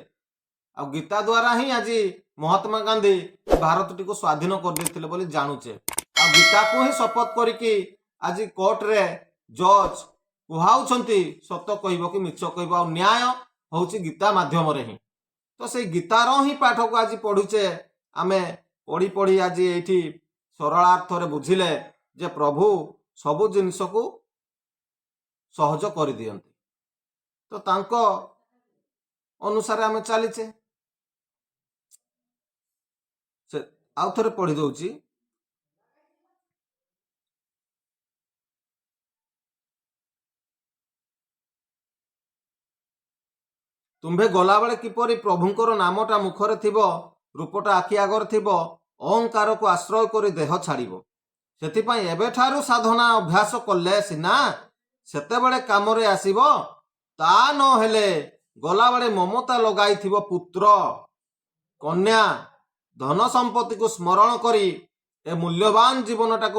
ଆଉ ଗୀତା ଦ୍ୱାରା ହିଁ ଆଜି ମହାତ୍ମା ଗାନ୍ଧୀ ଭାରତଟିକୁ ସ୍ୱାଧୀନ କରିଦେଇଥିଲେ ବୋଲି ଜାଣୁଛେ। ଆଉ ଗୀତାକୁ ହିଁ ଶପଥ କରିକି ଆଜି କୋର୍ଟରେ ଜଜ୍ କୁହାଉଛନ୍ତି, ସତ କହିବ କି ମିଛ କହିବ? ଆଉ ନ୍ୟାୟ ହଉଛି ଗୀତା ମାଧ୍ୟମରେ ହିଁ। ତ ସେଇ ଗୀତାର ହିଁ ପାଠକୁ ଆଜି ପଢୁଛେ ଆମେ। ପଢି ପଢି ଆଜି ଏଇଠି ସରଳାର୍ଥରେ ବୁଝିଲେ ଯେ ପ୍ରଭୁ ସବୁ ଜିନିଷକୁ ସହଜ କରିଦିଅନ୍ତି। ତ ତାଙ୍କ ଅନୁସାରେ ଆମେ ଚାଲିଛେ। ସେ ଆଉ ଥରେ ପଢି ଦଉଛି। ତୁମ୍ଭେ ଗଲାବେଳେ କିପରି ପ୍ରଭୁଙ୍କର ନାମଟା ମୁଖରେ ଥିବ, ରୂପଟା ଆଖି ଆଗରେ ଥିବ, ଅହଙ୍କାରକୁ ଆଶ୍ରୟ କରି ଦେହ ଛାଡ଼ିବ। ସେଥିପାଇଁ ଏବେଠାରୁ ସାଧନା ଅଭ୍ୟାସ କଲେ ସିନା ସେତେବେଳେ କାମରେ ଆସିବ। ତା ନହେଲେ ଗଲାବେଳେ ମମତା ଲଗାଇଥିବ ପୁତ୍ର, କନ୍ୟା, ଧନ ସମ୍ପତ୍ତିକୁ ସ୍ମରଣ କରି ଏ ମୂଲ୍ୟବାନ ଜୀବନଟାକୁ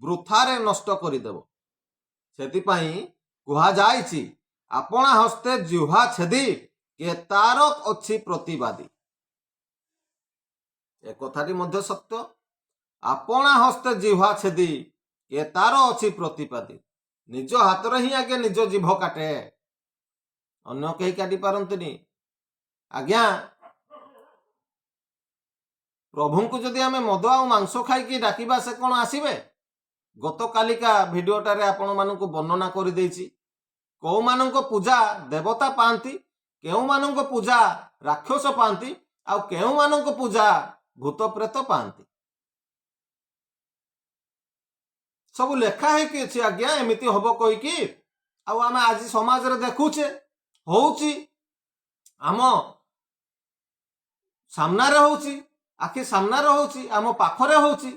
ବୃଥାରେ ନଷ୍ଟ କରିଦେବ। ସେଥିପାଇଁ କୁହାଯାଇଛି, ଆପଣା ହସ୍ତେ ଜିହ୍ୱା ଛେଦି କେ ତାର ଅଛି ପ୍ରତିବାଦୀ। ଏ କଥାଟି ମଧ୍ୟ ସତ୍ୟ। ଆପଣା ହସ୍ତେ ଜିହ୍ୱା ଛେଦି କେ ତାର ଅଛି ପ୍ରତିବାଦୀ। ନିଜ ହାତରେ ହିଁ ଆଜ୍ଞା ନିଜ ଜିଭ କାଟେ, ଅନ୍ୟ କେହି କାଟି ପାରନ୍ତିନି ଆଜ୍ଞା। ପ୍ରଭୁଙ୍କୁ ଯଦି ଆମେ ମଦ ଆଉ ମାଂସ ଖାଇକି ଡାକିବା, ସେ କ'ଣ ଆସିବେ? ଗତକାଲିକା ଭିଡ଼ିଓଟାରେ ଆପଣମାନଙ୍କୁ ବର୍ଣ୍ଣନା କରିଦେଇଛି, କେଉଁମାନଙ୍କ ପୂଜା ଦେବତା ପାଆନ୍ତି, କେଉଁମାନଙ୍କ ପୂଜା ରାକ୍ଷସ ପାଆନ୍ତି, ଆଉ କେଉଁମାନଙ୍କ ପୂଜା ଭୂତ ପ୍ରେତ ପାଆନ୍ତି। ସବୁ ଲେଖା ହେଇକି ଅଛି ଆଜ୍ଞା, ଏମିତି ହବ କହିକି। ଆଉ ଆମେ ଆଜି ସମାଜରେ ଦେଖୁଛେ, ହଉଛି, ଆମ ସାମ୍ନାରେ ହଉଛି, ଆଖି ସାମ୍ନାରେ ହଉଛି, ଆମ ପାଖରେ ହଉଛି।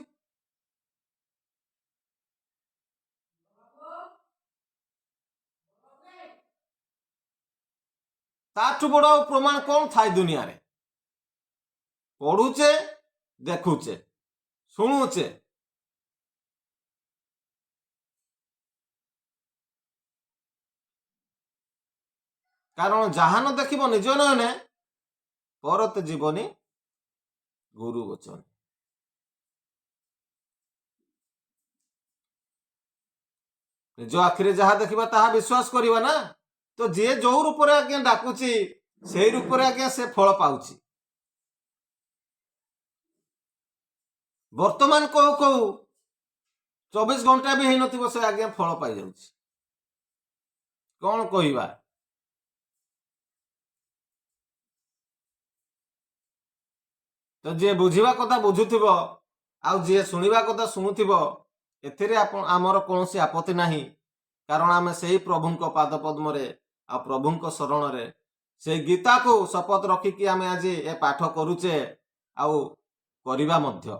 ତାଠୁ ବଡ ଆଉ ପ୍ରମାଣ କଣ ଥାଏ ଦୁନିଆରେ? ପଢୁଛେ, ଦେଖୁଛେ, ଶୁଣୁଛେ। କାରଣ ଯାହା ନ ଦେଖିବ ନିଜ ନୟନେ, ପରତେ ଯିବନି ଗୁରୁ ବଚନ। ନିଜ ଆଖିରେ ଯାହା ଦେଖିବା, ତାହା ବିଶ୍ୱାସ କରିବା ନା। ତ ଯିଏ ଯୋଉ ରୂପରେ ଆଜ୍ଞା ଡାକୁଛି, ସେଇ ରୂପରେ ଆଜ୍ଞା ସେ ଫଳ ପାଉଛି। ବର୍ତ୍ତମାନ କହୁ କହୁ 24 ଘଣ୍ଟା ବି ହେଇନଥିବ, ସେ ଆଜ୍ଞା ଫଳ ପାଇଯାଉଛି। କଣ କହିବା? ତ ଯିଏ ବୁଝିବା କଥା ବୁଝୁଥିବ ଆଉ ଯିଏ ଶୁଣିବା କଥା ଶୁଣୁଥିବ, ଏଥିରେ ଆପଣ ଆମର କୌଣସି ଆପତ୍ତି ନାହିଁ। କାରଣ ଆମେ ସେଇ ପ୍ରଭୁଙ୍କ ପାଦ ପଦ୍ମରେ ଆଉ ପ୍ରଭୁଙ୍କ ଶରଣରେ ସେଇ ଗୀତାକୁ ଶପଥ ରଖିକି ଆମେ ଆଜି ଏ ପାଠ କରୁଛେ ଆଉ କରିବା ମଧ୍ୟ।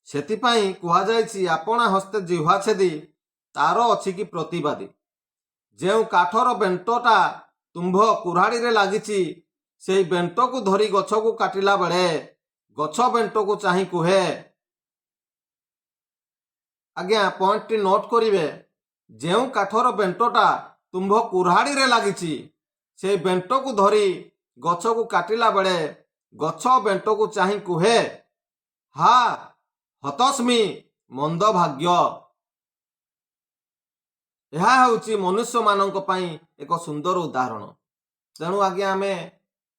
ସେଥିପାଇଁ କୁହାଯାଇଛି, ଆପଣା ହସ୍ତେ ଜିହ୍ୱା ଛେଦି ତାର ଅଛି କି ପ୍ରତିବାଦୀ। ଯେଉଁ କାଠର ବେଣ୍ଟଟା ତୁମ୍ଭ କୁରାଢ଼ୀରେ ଲାଗିଛି, ସେଇ ବେଣ୍ଟକୁ ଧରି ଗଛକୁ କାଟିଲା ବେଳେ ଗଛ ବେଣ୍ଟକୁ ଚାହିଁ କୁହେ। ଆଜ୍ଞା, ପଏଣ୍ଟଟି ନୋଟ୍ କରିବେ। ଯେଉଁ କାଠର ବେଣ୍ଟଟା ତୁମ୍ଭ କୁରାଢ଼ୀରେ ଲାଗିଛି, ସେଇ ବେଣ୍ଟକୁ ଧରି ଗଛକୁ କାଟିଲା ବେଳେ ଗଛ ବେଣ୍ଟକୁ ଚାହିଁ କୁହେ, ହା ହତସ୍ମି, ମନ୍ଦ ଭାଗ୍ୟ। ଏହା ହେଉଛି ମନୁଷ୍ୟମାନଙ୍କ ପାଇଁ ଏକ ସୁନ୍ଦର ଉଦାହରଣ। ତେଣୁ ଆଜ୍ଞା, ଆମେ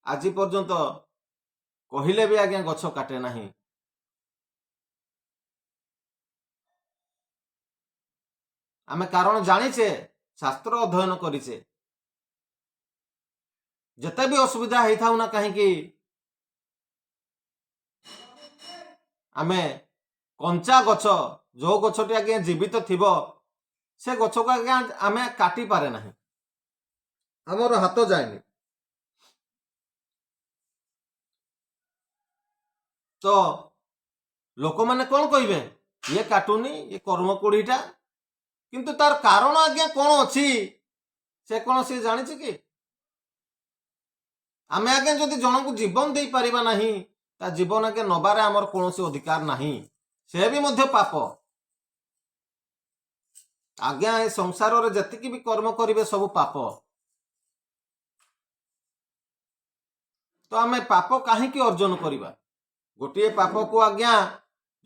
ଆଜି ପର୍ଯ୍ୟନ୍ତ କହିଲେ ବି ଆଜ୍ଞା ଗଛ କାଟେ ନାହିଁ। ଆମେ କାରଣ ଜାଣିଛେ, ଶାସ୍ତ୍ର ଅଧ୍ୟୟନ କରିଛେ, ଯେତେ ବି ଅସୁବିଧା ହେଇଥାଉ ନା କାହିଁକି, ଆମେ କଞ୍ଚା ଗଛ, ଯୋଉ ଗଛଟି ଆଜ୍ଞା ଜୀବିତ ଥିବ, ସେ ଗଛକୁ ଆଜ୍ଞା ଆମେ କାଟି ପାରେ ନାହିଁ, ଆମର ହାତ ଯାଏନି। ତ ଲୋକମାନେ କ'ଣ କହିବେ? ଇଏ କାଟୁନି, ଇଏ କର୍ମ କୋଢ଼ିଟା। କିନ୍ତୁ ତାର କାରଣ ଆଜ୍ଞା କ'ଣ ଅଛି, ସେ କ'ଣ ସିଏ ଜାଣିଛି କି? ଆମେ ଆଜ୍ଞା ଯଦି ଜଣକୁ ଜୀବନ ଦେଇପାରିବା ନାହିଁ, ତା ଜୀବନ ଆଜ୍ଞା ନବାରେ ଆମର କୌଣସି ଅଧିକାର ନାହିଁ। ସେ ବି ମଧ୍ୟ ପାପ ଆଜ୍ଞା। ଏ ସଂସାରରେ ଯେତିକି ବି କର୍ମ କରିବେ, ସବୁ ପାପ। ତ ଆମେ ପାପ କାହିଁକି ଅର୍ଜନ କରିବା? ଗୋଟିଏ ପାପକୁ ଆଜ୍ଞା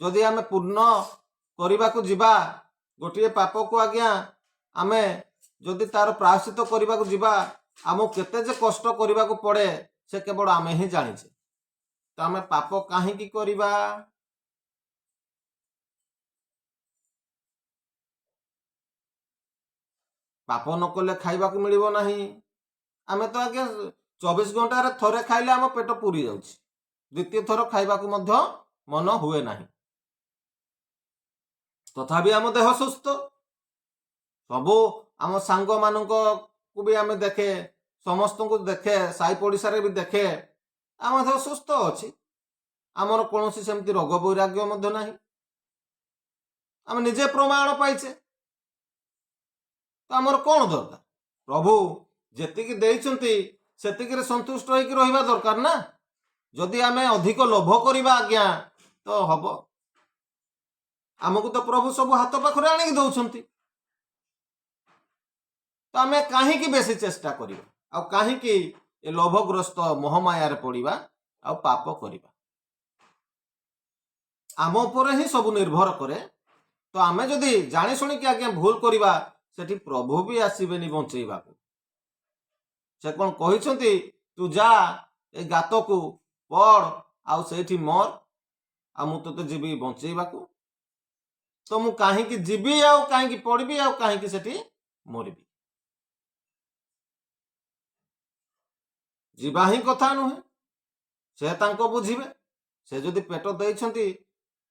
ଯଦି ଆମେ ପୂର୍ଣ୍ଣ କରିବାକୁ ଯିବା, ଗୋଟିଏ ପାପକୁ ଆଜ୍ଞା ଆମେ ଯଦି ତାର ପ୍ରାୟଶ୍ଚିତ କରିବାକୁ ଯିବା, ଆମକୁ କେତେ ଯେ କଷ୍ଟ କରିବାକୁ ପଡ଼େ, ସେ କେବଳ ଆମେ ହିଁ ଜାଣିଛେ। ତ ଆମେ ପାପ କାହିଁକି କରିବା? ପାପ ନ କଲେ ଖାଇବାକୁ ମିଳିବ ନାହିଁ। ଆମେ ତ ଆଜ୍ଞା 24 ଘଣ୍ଟାରେ ଥରେ ଖାଇଲେ ଆମ ପେଟ ପୁରି ଯାଉଛି, ଦ୍ୱିତୀୟ ଥର ଖାଇବାକୁ ମଧ୍ୟ ମନ ହୁଏ ନାହିଁ। ତଥାପି ଆମ ଦେହ ସୁସ୍ଥ। ସବୁ ଆମ ସାଙ୍ଗମାନଙ୍କୁ ବି ଆମେ ଦେଖେ, ସମସ୍ତଙ୍କୁ ଦେଖେ, ସାହି ପଡ଼ିଶାରେ ବି ଦେଖେ, ଆମ ଦେହ ସୁସ୍ଥ ଅଛି। ଆମର କୌଣସି ସେମିତି ରୋଗ ବୈରାଗ୍ୟ ମଧ୍ୟ ନାହିଁ। ଆମେ ନିଜେ ପ୍ରମାଣ ପାଇଛେ। ତ ଆମର କ'ଣ ଦରକାର? ପ୍ରଭୁ ଯେତିକି ଦେଇଛନ୍ତି, ସେତିକିରେ ସନ୍ତୁଷ୍ଟ ହେଇକି ରହିବା ଦରକାର ନା। ଯଦି ଆମେ ଅଧିକ ଲୋଭ କରିବା ଆଜ୍ଞା, ତ ହବ? ଆମକୁ ତ ପ୍ରଭୁ ସବୁ ହାତ ପାଖରେ ଆଣିକି ଦଉଛନ୍ତି। ତ ଆମେ କାହିଁକି ବେଶୀ ଚେଷ୍ଟା କରିବା, ଆଉ କାହିଁକି ଏ ଲୋଭଗ୍ରସ୍ତ ମୋହମାୟାରେ ପଡ଼ିବା ଆଉ ପାପ କରିବା? ଆମ ଉପରେ ହିଁ ସବୁ ନିର୍ଭର କରେ। ତ ଆମେ ଯଦି ଜାଣି ଶୁଣିକି ଆଜ୍ଞା ଭୁଲ କରିବା, ସେଠି ପ୍ରଭୁ ବି ଆସିବେନି ବଞ୍ଚେଇବାକୁ। ସେ କ'ଣ କହିଛନ୍ତି, ତୁ ଯା, ଏ ଗାତକୁ ପଡ ଆଉ ସେଇଠି ମର, ଆଉ ମୁଁ ତୋତେ ଯିବି ବଞ୍ଚେଇବାକୁ? ତ ମୁଁ କାହିଁକି ଯିବି, ଆଉ କାହିଁକି ପଡ଼ିବି, ଆଉ କାହିଁକି ସେଠି ମରିବି? ଯିବା ହିଁ କଥା ନୁହେଁ। ସେ ତାଙ୍କ ବୁଝିବେ। ସେ ଯଦି ପେଟ ଦେଇଛନ୍ତି,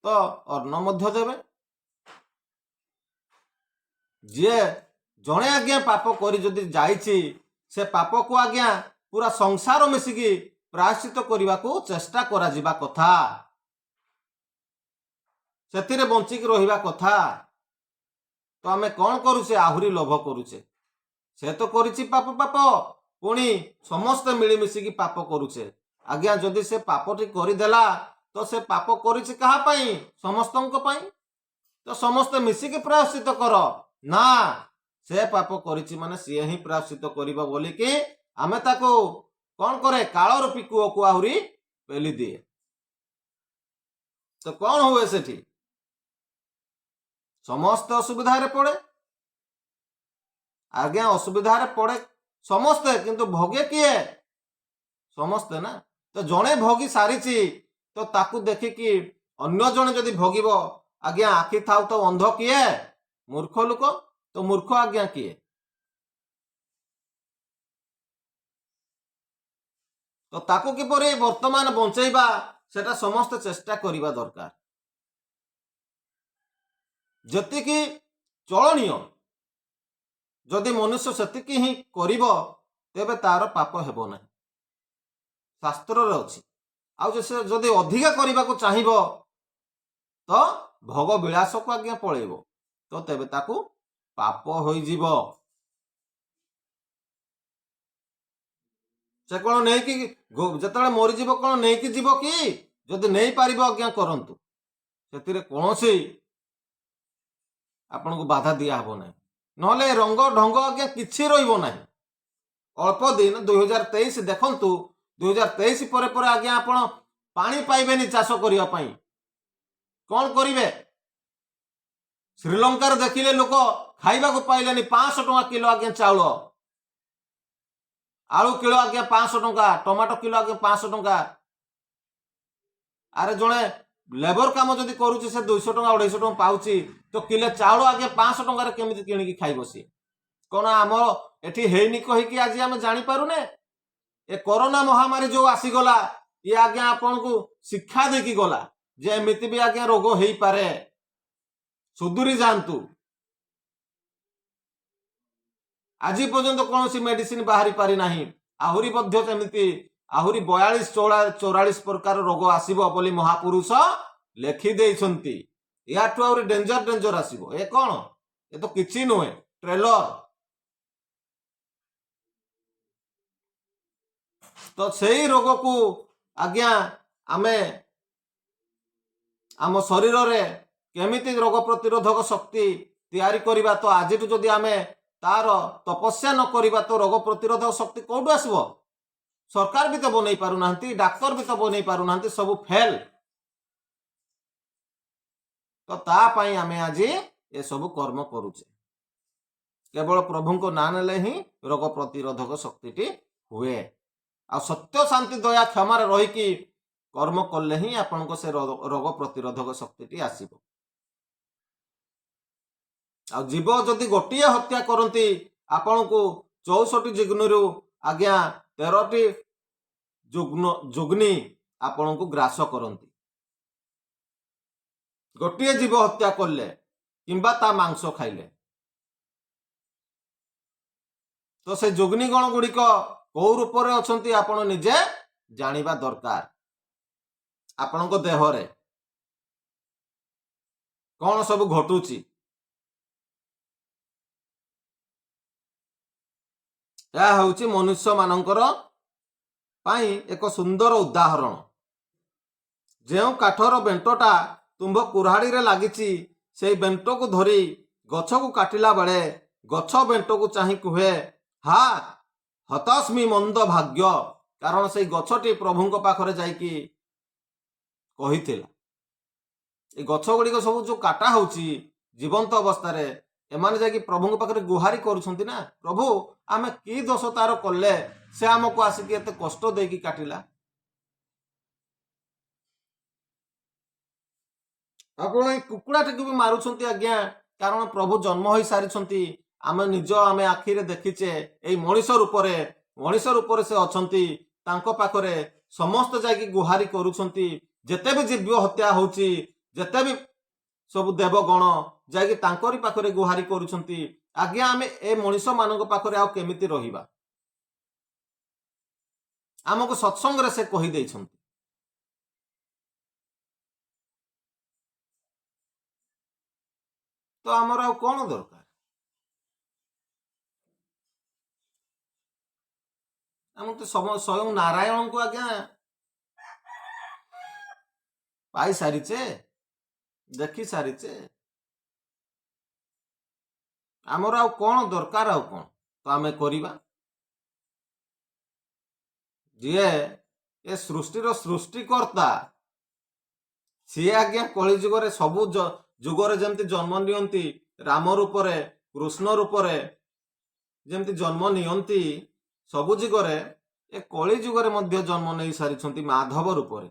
ତ ଅନ୍ନ ମଧ୍ୟ ଦେବେ। ଯିଏ ଜଣେ ଆଜ୍ଞା ପାପ କରି ଯଦି ଯାଇଛି, ସେ ପାପକୁ ଆଜ୍ଞା ପୁରା ସଂସାର ମିଶିକି ପ୍ରାୟଶ୍ଚିତ କରିବାକୁ ଚେଷ୍ଟା କରାଯିବା କଥା, ସେଥିରେ ବଞ୍ଚିକି ରହିବା କଥା। ତ ଆମେ କ'ଣ କରୁଛେ? ଆହୁରି ଲୋଭ କରୁଛେ। ସେ ତ କରିଛି ପାପ, ପାପ ପୁଣି ସମସ୍ତେ ମିଳିମିଶିକି ପାପ କରୁଛେ। ଆଜ୍ଞା, ଯଦି ସେ ପାପଟି କରିଦେଲା, ତ ସେ ପାପ କରିଛି କାହା ପାଇଁ? ସମସ୍ତଙ୍କ ପାଇଁ। ତ ସମସ୍ତେ ମିଶିକି ପ୍ରାୟଶ୍ଚିତ କର ନା। ସେ ପାପ କରିଛି ମାନେ ସିଏ ହିଁ ପ୍ରାୟଶ୍ଚିତ କରିବ ବୋଲିକି ଆମେ ତାକୁ କ'ଣ କରେ? କାଳ ରୂପୀ କୂଅକୁ ଆହୁରି ପେଲି ଦିଏ। ତ କ'ଣ ହୁଏ ସେଠି? ସମସ୍ତେ ଅସୁବିଧାରେ ପଡ଼େ ଆଜ୍ଞା। ଅସୁବିଧାରେ ପଡ଼େ ସମସ୍ତେ, କିନ୍ତୁ ଭୋଗେ କିଏ? ସମସ୍ତେ ନା। ତ ଜଣେ ଭୋଗି ସାରିଛି, ତ ତାକୁ ଦେଖିକି ଅନ୍ୟ ଜଣେ ଯଦି ଭୋଗିବ ଆଜ୍ଞା, ଆଖି ଥାଉ ତ ଅନ୍ଧ କିଏ? ମୂର୍ଖ ଲୋକ। ତ ମୂର୍ଖ ଆଜ୍ଞା କିଏ? ତ ତାକୁ କିପରି ବର୍ତ୍ତମାନ ବଞ୍ଚେଇବା, ସେଟା ସମସ୍ତେ ଚେଷ୍ଟା କରିବା ଦରକାର। ଯେତିକି ଚଳନୀୟ ଯଦି ମନୁଷ୍ୟ ସେତିକି ହିଁ କରିବ, ତେବେ ତାର ପାପ ହେବ ନାହିଁ, ଶାସ୍ତ୍ରରେ ଅଛି। ଆଉ ଯେ ସେ ଯଦି ଅଧିକା କରିବାକୁ ଚାହିଁବ, ତ ଭୋଗ ବିଳାସକୁ ଆଜ୍ଞା ପଳେଇବ, ତ ତେବେ ତାକୁ ପାପ ହୋଇଯିବ। ସେ କ'ଣ ନେଇକି ଯେତେବେଳେ ମରିଯିବ, କ'ଣ ନେଇକି ଯିବ କି? ଯଦି ନେଇପାରିବ ଆଜ୍ଞା କରନ୍ତୁ, ସେଥିରେ କୌଣସି ଆପଣଙ୍କୁ ବାଧା ଦିଆହବ ନାହିଁ। ନହେଲେ ରଙ୍ଗ ଢଙ୍ଗ ଆଜ୍ଞା କିଛି ରହିବ ନାହିଁ ଅଳ୍ପ ଦିନ। 2023 ଦେଖନ୍ତୁ, 2023 ପରେ ପରେ ଆଜ୍ଞା ଆପଣ ପାଣି ପାଇବେନି ଚାଷ କରିବା ପାଇଁ। କ'ଣ କରିବେ? ଶ୍ରୀଲଙ୍କାରେ ଦେଖିଲେ, ଲୋକ ଖାଇବାକୁ ପାଇଲେନି। 500 ଟଙ୍କା କିଲୋ ଆଜ୍ଞା ଚାଉଳ, ଆଳୁ କିଲୋ ଆଜ୍ଞା 500 ଟଙ୍କା, ଟମାଟୋ କିଲୋ ଆଜ୍ଞା 500 ଟଙ୍କା। ଆରେ, ଜଣେ ଲେବର କାମ ଯଦି କରୁଛି, ସେ 200 ଟଙ୍କା 250 ଟଙ୍କା ପାଉଛି, ତ କିଲୋ ଚାଉଳ ଆଜ୍ଞା 500 ଟଙ୍କାରେ କେମିତି କିଣିକି ଖାଇବ ସିଏ? କ'ଣ ଆମର ଏଠି ହେଇନି କହିକି ଆଜି ଆମେ ଜାଣିପାରୁନେ? ଏ କରୋନା ମହାମାରୀ ଯୋଉ ଆସିଗଲା, ଇଏ ଆଜ୍ଞା ଆପଣଙ୍କୁ ଶିକ୍ଷା ଦେଇକି ଗଲା ଯେ ଏମିତି ବି ଆଜ୍ଞା ରୋଗ ହେଇପାରେ, ସୁଧୁରି ଯାଆନ୍ତୁ। ଆଜି ପର୍ଯ୍ୟନ୍ତ କୌଣସି ମେଡିସିନ ବାହାରି ପାରିନାହିଁ। ଆହୁରି ମଧ୍ୟ ସେମିତି ଆହୁରି 42 44 ପ୍ରକାର ରୋଗ ଆସିବ ବୋଲି ମହାପୁରୁଷ ଲେଖି ଦେଇଛନ୍ତି। ୟାଠୁ ଆହୁରି ଡେଞ୍ଜର ଡେଞ୍ଜର ଆସିବ। ଏ କ'ଣ? ଏ ତ କିଛି ନୁହେଁ, ଟ୍ରେଲର। ତ ସେଇ ରୋଗକୁ ଆଜ୍ଞା ଆମେ ଆମ ଶରୀରରେ କେମିତି ରୋଗ ପ୍ରତିରୋଧକ ଶକ୍ତି ତିଆରି କରିବା? ତ ଆଜିଠୁ ଯଦି ଆମେ ତାର ତପସ୍ୟା ନ କରିବା, ତ ରୋଗ ପ୍ରତିରୋଧକ ଶକ୍ତି କୋଉଠୁ ଆସିବ? ସରକାର ବି ତ ବନେଇ ପାରୁନାହାନ୍ତି, ଡାକ୍ତର ବି ତ ବନେଇ ପାରୁନାହାନ୍ତି, ସବୁ ଫେଲ। ତ ତା ପାଇଁ ଆମେ ଆଜି ଏସବୁ କର୍ମ କରୁଛେ। କେବଳ ପ୍ରଭୁଙ୍କ ନାଁ ନେଲେ ହିଁ ରୋଗ ପ୍ରତିରୋଧକ ଶକ୍ତିଟି ହୁଏ। ଆଉ ସତ୍ୟ, ଶାନ୍ତି, ଦୟା, କ୍ଷମାରେ ରହିକି କର୍ମ କଲେ ହିଁ ଆପଣଙ୍କ ସେ ରୋଗ ପ୍ରତିରୋଧକ ଶକ୍ତିଟି ଆସିବ। ଆଉ ଜୀବ ଯଦି ଗୋଟିଏ ହତ୍ୟା କରନ୍ତି, ଆପଣଙ୍କୁ 64 ଯୁଗ୍ନରୁ ଆଜ୍ଞା 13ଟି ଯୁଗ୍ନି ଆପଣଙ୍କୁ ଗ୍ରାସ କରନ୍ତି। ଗୋଟିଏ ଜୀବ ହତ୍ୟା କଲେ କିମ୍ବା ତା ମାଂସ ଖାଇଲେ, ତ ସେ ଯୁଗ୍ନି ଗଣ ଗୁଡ଼ିକ କୋଉ ରୂପରେ ଅଛନ୍ତି ଆପଣ ନିଜେ ଜାଣିବା ଦରକାର। ଆପଣଙ୍କ ଦେହରେ କଣ ସବୁ ଘଟୁଛି, ଏହା ହେଉଛି ମନୁଷ୍ୟ ମାନଙ୍କର ପାଇଁ ଏକ ସୁନ୍ଦର ଉଦାହରଣ। ଯେଉଁ କାଠର ବେଣ୍ଟଟା ତୁମ୍ଭ କୁରାଢ଼ୀରେ ଲାଗିଛି, ସେଇ ବେଣ୍ଟକୁ ଧରି ଗଛକୁ କାଟିଲା ବେଳେ ଗଛ ବେଣ୍ଟକୁ ଚାହିଁ କୁହେ, ହା ହତାସ୍ମି ମନ୍ଦ ଭାଗ୍ୟ। କାରଣ ସେଇ ଗଛଟି ପ୍ରଭୁଙ୍କ ପାଖରେ ଯାଇକି କହିଥିଲା। ଏ ଗଛ ଗୁଡ଼ିକ ସବୁ ଯୋଉ କାଟା ହଉଛି ଜୀବନ୍ତ ଅବସ୍ଥାରେ, ଏମାନେ ଯାଇକି ପ୍ରଭୁଙ୍କ ପାଖରେ ଗୁହାରି କରୁଛନ୍ତି ନା, ପ୍ରଭୁ ଆମେ କି ଦୋଷ ତାର କଲେ, ସେ ଆମକୁ ଆସିକି ଏତେ କଷ୍ଟ ଦେଇକି କାଟିଲା। ଆପଣ ଏଇ କୁକୁଡ଼ାଟିକୁ ବି ମାରୁଛନ୍ତି ଆଜ୍ଞା, କାରଣ ପ୍ରଭୁ ଜନ୍ମ ହୋଇ ସାରିଛନ୍ତି। ଆମେ ନିଜ ଆମେ ଆଖିରେ ଦେଖିଛେ, ଏଇ ମଣିଷ ରୂପରେ, ମଣିଷ ରୂପରେ ସେ ଅଛନ୍ତି। ତାଙ୍କ ପାଖରେ ସମସ୍ତେ ଯାଇକି ଗୁହାରି କରୁଛନ୍ତି। ଯେତେ ବି ଜୀବ ହତ୍ୟା ହଉଛି, ଯେତେ ବି ସବୁ ଦେବଗଣ ଯାଇକି ତାଙ୍କରି ପାଖରେ ଗୁହାରି କରୁଛନ୍ତି। ଆଜ୍ଞା ଆମେ ଏ ମଣିଷ ମାନଙ୍କ ପାଖରେ ଆଉ କେମିତି ରହିବା? ଆମକୁ ସତ୍ସଙ୍ଗରେ ସେ କହିଦେଇଛନ୍ତି। ତ ଆମର ଆଉ କଣ ଦରକାର? ଆମକୁ ତ ସ୍ୱୟଂ ନାରାୟଣଙ୍କୁ ଆଜ୍ଞା ପାଇସାରିଛେ, ଦେଖି ସାରିଛେ, ଆମର ଆଉ କଣ ଦରକାର? ଆଉ କଣ ତ ଆମେ କରିବା? ଯିଏ ଏ ସୃଷ୍ଟିର ସୃଷ୍ଟିକର୍ତ୍ତା, ସିଏ ଆଜ୍ଞା କଳି ଯୁଗରେ ସବୁ ଯୁଗରେ ଯେମିତି ଜନ୍ମ ନିଅନ୍ତି, ରାମ ରୂପରେ, କୃଷ୍ଣ ରୂପରେ ଯେମିତି ଜନ୍ମ ନିଅନ୍ତି ସବୁ ଯୁଗରେ, ଏ କଳି ଯୁଗରେ ମଧ୍ୟ ଜନ୍ମ ନେଇ ସାରିଛନ୍ତି ମାଧବ ରୂପରେ।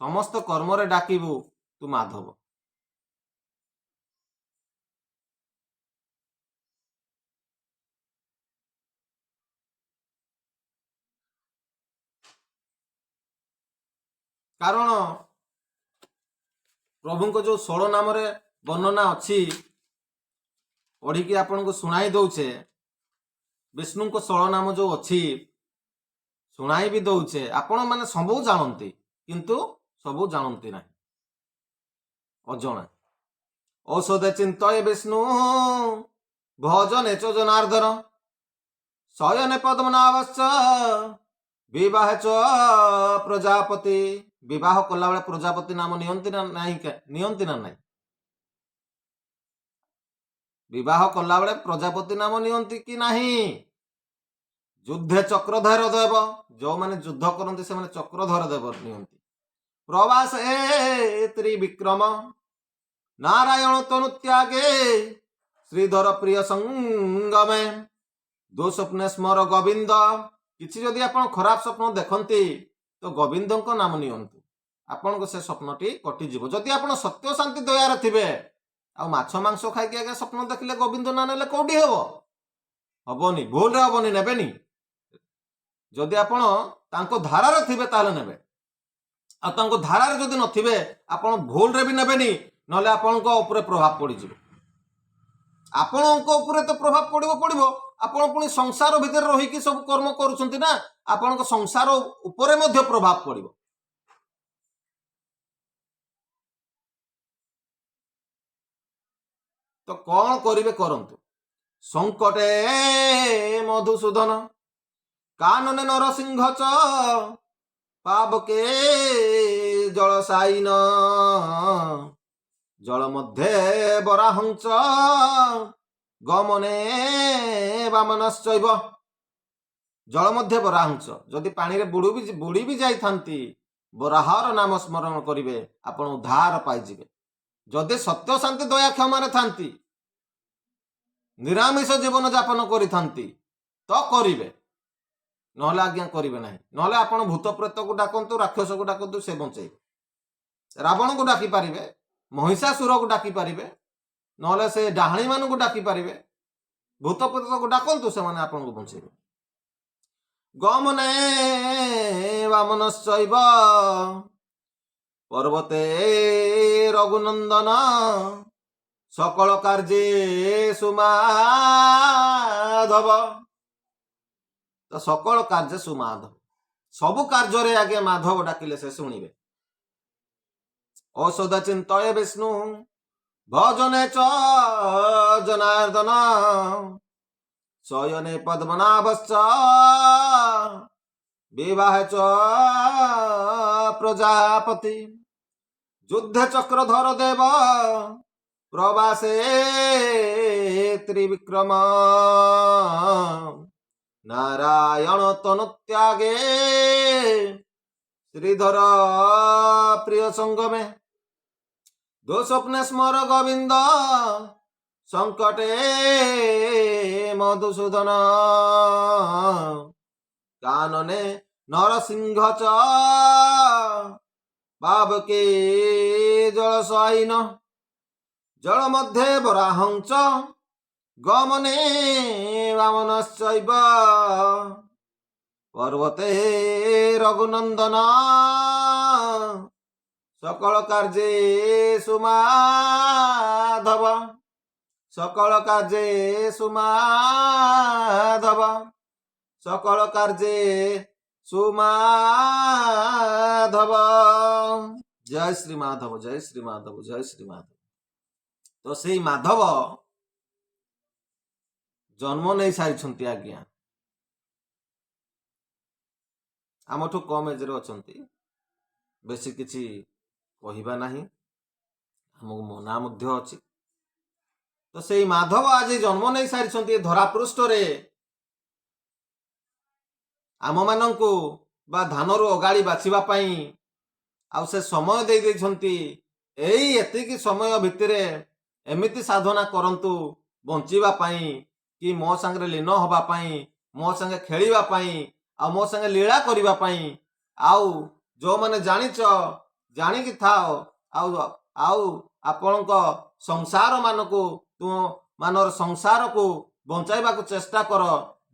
ସମସ୍ତ କର୍ମରେ ଡାକିବୁ ତୁ ମାଧବ। କାରଣ ପ୍ରଭୁଙ୍କ ଯୋଉ 16 ନାମରେ ବର୍ଣ୍ଣନା ଅଛି, ପଢିକି ଆପଣଙ୍କୁ ଶୁଣାଇ ଦଉଛେ। ବିଷ୍ଣୁଙ୍କ 16 ନାମ ଯୋଉ ଅଛି ଶୁଣାଇ ବି ଦଉଛେ। ଆପଣ ମାନେ ସବୁ ଜାଣନ୍ତି, କିନ୍ତୁ ସବୁ ଜାଣନ୍ତି ନାହିଁ, ଅଜଣା। ଔଷଧେ ଚିନ୍ତୟେ ବିଷ୍ଣୁ, ଭଜନେ ଚ ଜନାର୍ଦ୍ଦନ, ଶୟନେ ପଦ୍ମନାଭଶ୍ଚ, ବିବାହେ ଚ ପ୍ରଜାପତି। ବିବାହ କଲାବେଳେ ପ୍ରଜାପତି ନାମ ନିଅନ୍ତି ନା ନାହିଁ? ନିଅନ୍ତି ନା ନାହିଁ? ବିବାହ କଲାବେଳେ ପ୍ରଜାପତି ନାମ ନିଅନ୍ତି କି ନାହିଁ? ଯୁଦ୍ଧେ ଚକ୍ରଧର ଦେବ, ଯୋଉମାନେ ଯୁଦ୍ଧ କରନ୍ତି ସେମାନେ ଚକ୍ରଧର ଦେବ ନିଅନ୍ତି। ପ୍ରବାସ ଏ ତ୍ରିବିକ୍ରମ, ନାରାୟଣ ତନୁ ତ୍ୟାଗେ, ଶ୍ରୀଧର ପ୍ରିୟ ସଙ୍ଗମେ, ଦୁଃସ୍ୱପ୍ନେ ସ୍ମର ଗୋବିନ୍ଦ। କିଛି ଯଦି ଆପଣ ଖରାପ ସ୍ୱପ୍ନ ଦେଖନ୍ତି ତ ଗୋବିନ୍ଦଙ୍କ ନାମ ନିଅନ୍ତୁ, ଆପଣଙ୍କ ସେ ସ୍ୱପ୍ନଟି କଟିଯିବ। ଯଦି ଆପଣ ସତ୍ୟ, ଶାନ୍ତି, ଦୟାରେ ଥିବେ, ଆଉ ମାଛ ମାଂସ ଖାଇକି ଆଜ୍ଞା ସ୍ୱପ୍ନ ଦେଖିଲେ ଗୋବିନ୍ଦ ନାଁ ନେଲେ କୋଉଠି ହେବ? ହବନି, ଭୁଲରେ ହବନି, ନେବେନି। ଯଦି ଆପଣ ତାଙ୍କ ଧାରାରେ ଥିବେ ତାହେଲେ ନେବେ, ଆଉ ତାଙ୍କ ଧାରାରେ ଯଦି ନଥିବେ ଆପଣ ଭୁଲରେ ବି ନେବେନି, ନହେଲେ ଆପଣଙ୍କ ଉପରେ ପ୍ରଭାବ ପଡ଼ିଯିବ। ଆପଣଙ୍କ ଉପରେ ତ ପ୍ରଭାବ ପଡ଼ିବ ପଡ଼ିବ, ଆପଣ ପୁଣି ସଂସାର ଭିତରେ ରହିକି ସବୁ କର୍ମ କରୁଛନ୍ତି ନା, ଆପଣଙ୍କ ସଂସାର ଉପରେ ମଧ୍ୟ ପ୍ରଭାବ ପଡ଼ିବ। ତ କ'ଣ କରିବେ କରନ୍ତୁ। ସଙ୍କଟେ ମଧୁସୂଦନ କାନନେ ନରସିଂହ ଚ ପାବକେ ଜଳଶାୟିନ ଜଳ ମଧ୍ୟେ ବରାହଂଚ ଗମନେ ବାମନଶ୍ଚୈବ। ଜଳ ମଧ୍ୟେ ବରାହଂଚ, ଯଦି ପାଣିରେ ବୁଡ଼ି ବି ଯାଇଥାନ୍ତି, ବରାହର ନାମ ସ୍ମରଣ କରିବେ, ଆପଣ ଉଦ୍ଧାର ପାଇଯିବେ। ଯଦି ସତ୍ୟ ଶାନ୍ତି ଦୟା କ୍ଷମାରେ ଥାନ୍ତି, ନିରାମିଷ ଜୀବନ ଯାପନ କରିଥାନ୍ତି ତ କରିବେ, ନହେଲେ ଆଜ୍ଞା କରିବେ ନାହିଁ। ନହେଲେ ଆପଣ ଭୂତ ପ୍ରେତକୁ ଡାକନ୍ତୁ, ରାକ୍ଷସକୁ ଡାକନ୍ତୁ, ସେ ବଞ୍ଚେଇବେ। ରାବଣକୁ ଡାକି ପାରିବେ, ମହିଷାସୁରକୁ ଡାକି ପାରିବେ, ନହେଲେ ସେ ଡାହାଣୀ ମାନଙ୍କୁ ଡାକି ପାରିବେ, ଭୂତ ପ୍ରେତକୁ ଡାକନ୍ତୁ, ସେମାନେ ଆପଣଙ୍କୁ ବଞ୍ଚେଇବେ। ଗମନେ ବାମନଶ୍ଚୈବ ପର୍ବତେ ରଘୁନନ୍ଦନ ସକଳ କାର୍ଯ୍ୟେ ସୁମାଧବ। ତ ସକଳ କାର୍ଯ୍ୟ ସୁମାଧବ, ସବୁ କାର୍ଯ୍ୟରେ ଆଜ୍ଞା ମାଧବ ଡାକିଲେ ସେ ଶୁଣିବେ। ଔଷଧ ଚିନ୍ତୟ ବିଷ୍ଣୁ ଭଜନେ ଚ ଜନାର୍ଦନ ଶୟନେ ପଦ୍ମନାଭଶ୍ଚ ବିବାହ ଚ ପ୍ରଜାପତି ଯୁଦ୍ଧେ ଚକ୍ରଧର ଦେବ ପ୍ରବାସେ ତ୍ରିବିକ୍ରମ ନାରାୟଣ ତନୁ ତ୍ୟାଗେ ଶ୍ରୀଧର ପ୍ରିୟ ସଙ୍ଗମେ ଦୋସ୍ୱପ୍ନେ ସ୍ମର ଗୋବିନ୍ଦ ସଙ୍କଟେ ମଧୁସୂଦନ କାନନେ ନରସିଂହ ଚ ପାବକେ ଜଳଶାୟିନ ଜଳ ମଧ୍ୟେ ବରାହଂଚ ଗମନେ ବାମନଶ୍ଚୈବ ପର୍ବତେ ରଘୁନନ୍ଦନ ସକଳ କାର୍ଯ୍ୟେ ସୁମାଧବ ସକଳ କାର୍ଯ୍ୟେ ସୁମାଧବ ସକଳ କାର୍ଯ୍ୟେ ସୁମାଧବ। ଜୟ ଶ୍ରୀ ମାଧବ, ଜୟ ଶ୍ରୀ ମାଧବ, ଜୟ ଶ୍ରୀ ମାଧବ। ତ ସେଇ ମାଧବ ଜନ୍ମ ନେଇ ସାରିଛନ୍ତି ଆଜ୍ଞା, ଆମଠୁ କମ ଏଜରେ ଅଛନ୍ତି, ବେଶୀ କିଛି କହିବା ନାହିଁ, ଆମକୁ ମନା ମଧ୍ୟ ଅଛି। ତ ସେଇ ମାଧବ ଆଜି ଜନ୍ମ ନେଇ ସାରିଛନ୍ତି ଏ ଧରାପୃଷ୍ଠରେ, ଆମମାନଙ୍କୁ ବା ଧାନରୁ ଅଗାଡ଼ି ବାଛିବା ପାଇଁ ଆଉ ସେ ସମୟ ଦେଇ ଦେଇଛନ୍ତି। ଏଇ ଏତିକି ସମୟ ଭିତରେ ଏମିତି ସାଧନା କରନ୍ତୁ ବଞ୍ଚିବା ପାଇଁ, କି ମୋ ସାଙ୍ଗରେ ଲୀନ ହବା ପାଇଁ, ମୋ ସାଙ୍ଗେ ଖେଳିବା ପାଇଁ, ଆଉ ମୋ ସାଙ୍ଗେ ଲୀଳା କରିବା ପାଇଁ। ଆଉ ଯୋଉମାନେ ଜାଣିଛ ଜାଣିକି ଥାଅ, ଆଉ ଆପଣଙ୍କ ସଂସାର ମାନଙ୍କୁ, ତୁମ ମାନର ସଂସାରକୁ ବଞ୍ଚାଇବାକୁ ଚେଷ୍ଟା କର।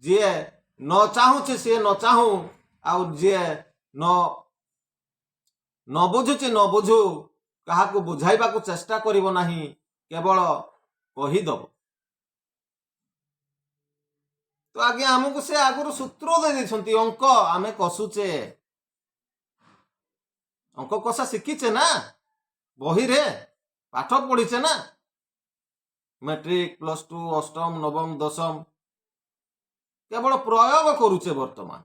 ଯିଏ ନ ଚାହୁଁଛି ସିଏ ନ ଚାହୁଁ, ଆଉ ଯିଏ ନ ବୁଝୁଛି ନ ବୁଝୁ, କାହାକୁ ବୁଝାଇବାକୁ ଚେଷ୍ଟା କରିବ ନାହିଁ, କେବଳ କହିଦବ। ତ ଆଜ୍ଞା ଆମକୁ ସେ ଆଗରୁ ସୂତ୍ର ଦେଇ ଦେଇଛନ୍ତି, ଅଙ୍କ ଆମେ କଷୁଛେ, ଅଙ୍କ କଷା ଶିଖିଛେ ନା, ବହିରେ ପାଠ ପଢିଛେ ନା, ମେଟ୍ରିକ, ପ୍ଲସ ଟୁ, ଅଷ୍ଟମ, ନବମ, ଦଶମ, କେବଳ ପ୍ରୟୋଗ କରୁଛେ, ବର୍ତ୍ତମାନ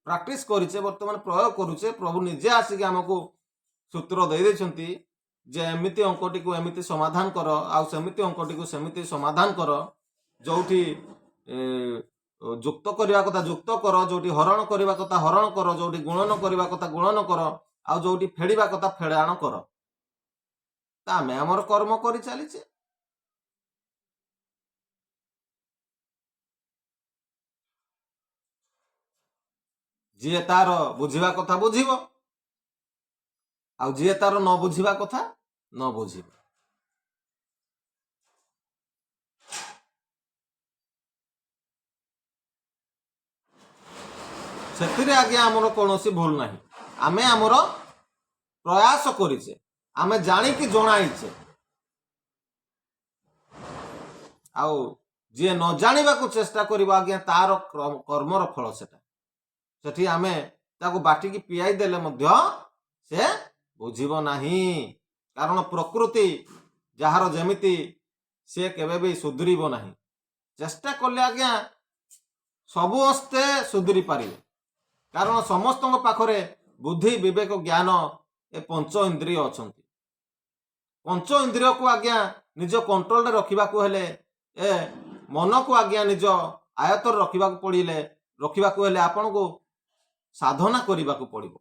ପ୍ରାକ୍ଟିସ କରିଛେ, ବର୍ତ୍ତମାନ ପ୍ରୟୋଗ କରୁଛେ। ପ୍ରଭୁ ନିଜେ ଆସିକି ଆମକୁ ସୂତ୍ର ଦେଇ ଦେଇଛନ୍ତି ଯେ ଏମିତି ଅଙ୍କଟିକୁ ଏମିତି ସମାଧାନ କର, ଆଉ ସେମିତି ଅଙ୍କଟିକୁ ସେମିତି ସମାଧାନ କର। ଯୋଉଠି ଯୁକ୍ତ କରିବା କଥା ଯୁକ୍ତ କର, ଯୋଉଠି ହରଣ କରିବା କଥା ହରଣ କର, ଯୋଉଠି ଗୁଣନ କରିବା କଥା ଗୁଣନ କର, ଆଉ ଯୋଉଠି ଫେଡ଼ିବା କଥା ଫେଡ଼ାଣ କର। ତ ଆମେ ଆମର କର୍ମ କରି ଚାଲିଛେ। ଯିଏ ତାର ବୁଝିବା କଥା ବୁଝିବ, ଆଉ ଯିଏ ତାର ନ ବୁଝିବା କଥା ନ ବୁଝିବ। ସେଥିରେ ଆଜ୍ଞା ଆମର କୌଣସି ଭୁଲ ନାହିଁ। ଆମେ ଆମର ପ୍ରୟାସ କରିଛେ, ଆମେ ଜାଣିକି ଜଣାଇଛେ। ଆଉ ଯିଏ ନ ଜାଣିବାକୁ ଚେଷ୍ଟା କରିବ ଆଜ୍ଞା, ତାର କର୍ମର ଫଳ ସେଟା। ସେଠି ଆମେ ତାକୁ ବାଟିକି ପିଆଇ ଦେଲେ ମଧ୍ୟ ସେ ବୁଝିବ ନାହିଁ। କାରଣ ପ୍ରକୃତି ଯାହାର ଯେମିତି, ସେ କେବେ ବି ସୁଧୁରିବ ନାହିଁ। ଚେଷ୍ଟା କଲେ ଆଜ୍ଞା ସମସ୍ତେ ସୁଧୁରି ପାରିବେ। କାରଣ ସମସ୍ତଙ୍କ ପାଖରେ ବୁଦ୍ଧି, ବିବେକ, ଜ୍ଞାନ, ଏ ପଞ୍ଚ ଇନ୍ଦ୍ରିୟ ଅଛନ୍ତି। ପଞ୍ଚ ଇନ୍ଦ୍ରିୟକୁ ଆଜ୍ଞା ନିଜ କଣ୍ଟ୍ରୋଲରେ ରଖିବାକୁ ହେଲେ, ଏ ମନକୁ ଆଜ୍ଞା ନିଜ ଆୟତରେ ରଖିବାକୁ ପଡ଼ିଲେ, ରଖିବାକୁ ହେଲେ ଆପଣଙ୍କୁ ସାଧନା କରିବାକୁ ପଡ଼ିବ।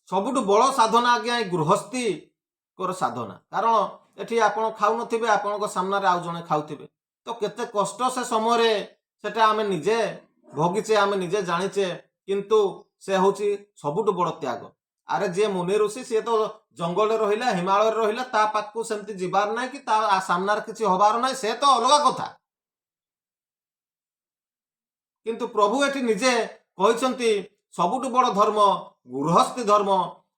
ସବୁଠୁ ବଡ଼ ସାଧନା ଆଜ୍ଞା ଏ ଗୃହସ୍ଥୀଙ୍କର ସାଧନା। କାରଣ ଏଠି ଆପଣ ଖାଉନଥିବେ, ଆପଣଙ୍କ ସାମ୍ନାରେ ଆଉ ଜଣେ ଖାଉଥିବେ, ତ କେତେ କଷ୍ଟ ସେ ସମୟରେ ସେଟା ଆମେ ନିଜେ ଭୋଗିଛେ, ଆମେ ନିଜେ ଜାଣିଛେ। କିନ୍ତୁ ସେ ହେଉଛି ସବୁଠୁ ବଡ଼ ତ୍ୟାଗ। ଆରେ, ଯିଏ ମୁନି ଋଷି, ସିଏ ତ ଜଙ୍ଗଲରେ ରହିଲା, ହିମାଳୟରେ ରହିଲା, ତା ପାଖକୁ ସେମିତି ଯିବାର ନାହିଁ କି ତା ସାମ୍ନାରେ କିଛି ହବାର ନାହିଁ, ସେ ତ ଅଲଗା କଥା। କିନ୍ତୁ ପ୍ରଭୁ ଏଠି ନିଜେ କହିଛନ୍ତି, ସବୁଠୁ ବଡ଼ ଧର୍ମ ଗୃହସ୍ଥୀ ଧର୍ମ।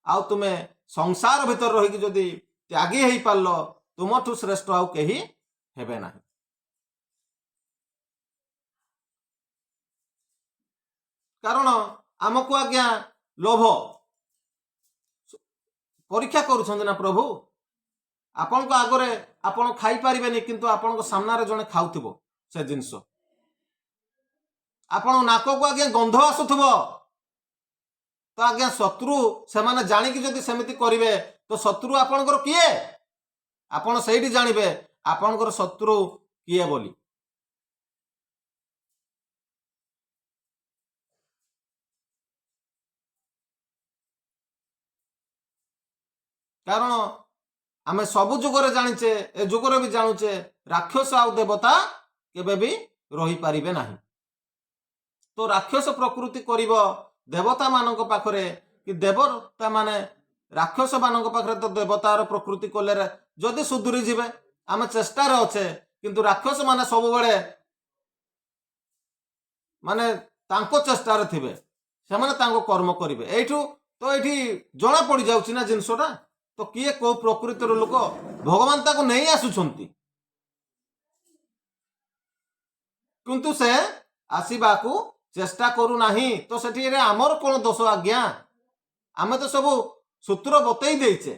ଆଉ ତୁମେ ସଂସାର ଭିତରେ ରହିକି ଯଦି ତ୍ୟାଗୀ ହେଇପାରିଲ, ତୁମଠୁ ଶ୍ରେଷ୍ଠ ଆଉ କେହି ହେବେ ନାହିଁ। କାରଣ ଆମକୁ ଆଜ୍ଞା ଲୋଭ ପରୀକ୍ଷା କରୁଛନ୍ତି ନା ପ୍ରଭୁ। ଆପଣଙ୍କ ଆଗରେ ଆପଣ ଖାଇପାରିବେନି, କିନ୍ତୁ ଆପଣଙ୍କ ସାମ୍ନାରେ ଜଣେ ଖାଉଥିବ ସେ ଜିନିଷ, ଆପଣଙ୍କ ନାକକୁ ଆଜ୍ଞା ଗନ୍ଧ ଆସୁଥିବ। ତ ଆଜ୍ଞା ଶତ୍ରୁ ସେମାନେ ଜାଣିକି ଯଦି ସେମିତି କରିବେ, ତ ଶତ୍ରୁ ଆପଣଙ୍କର କିଏ? ଆପଣ ସେଇଠି ଜାଣିବେ ଆପଣଙ୍କର ଶତ୍ରୁ କିଏ ବୋଲି। କାରଣ ଆମେ ସବୁ ଯୁଗରେ ଜାଣିଛେ, ଏ ଯୁଗରେ ବି ଜାଣୁଛେ, ରାକ୍ଷସ ଆଉ ଦେବତା କେବେ ବି ରହିପାରିବେ ନାହିଁ। ତ ରାକ୍ଷସ ପ୍ରକୃତି କରିବ ଦେବତା ମାନଙ୍କ ପାଖରେ କି ଦେବତା ମାନେ ରାକ୍ଷସ ମାନଙ୍କ ପାଖରେ, ତ ଦେବତାର ପ୍ରକୃତି କଲେ ଯଦି ସୁଧୁରି ଯିବେ, ଆମେ ଚେଷ୍ଟାରେ ଅଛେ। କିନ୍ତୁ ରାକ୍ଷସ ମାନେ ସବୁବେଳେ ମାନେ ତାଙ୍କ ଚେଷ୍ଟାରେ ଥିବେ, ସେମାନେ ତାଙ୍କ କର୍ମ କରିବେ। ଏଇଠୁ ତ ଏଇଠି ଜଣା ପଡିଯାଉଛି ନା ଜିନିଷଟା। ତ କିଏ କୋଉ ପ୍ରକୃତିର ଲୋକ, ଭଗବାନ ତାକୁ ନେଇ ଆସୁଛନ୍ତି, କିନ୍ତୁ ସେ ଆସିବାକୁ ଚେଷ୍ଟା କରୁନାହିଁ। ତ ସେଠିରେ ଆମର କଣ ଦୋଷ ଆଜ୍ଞା? ଆମେ ତ ସବୁ ସୂତ୍ର ବତେଇ ଦେଇଛେ,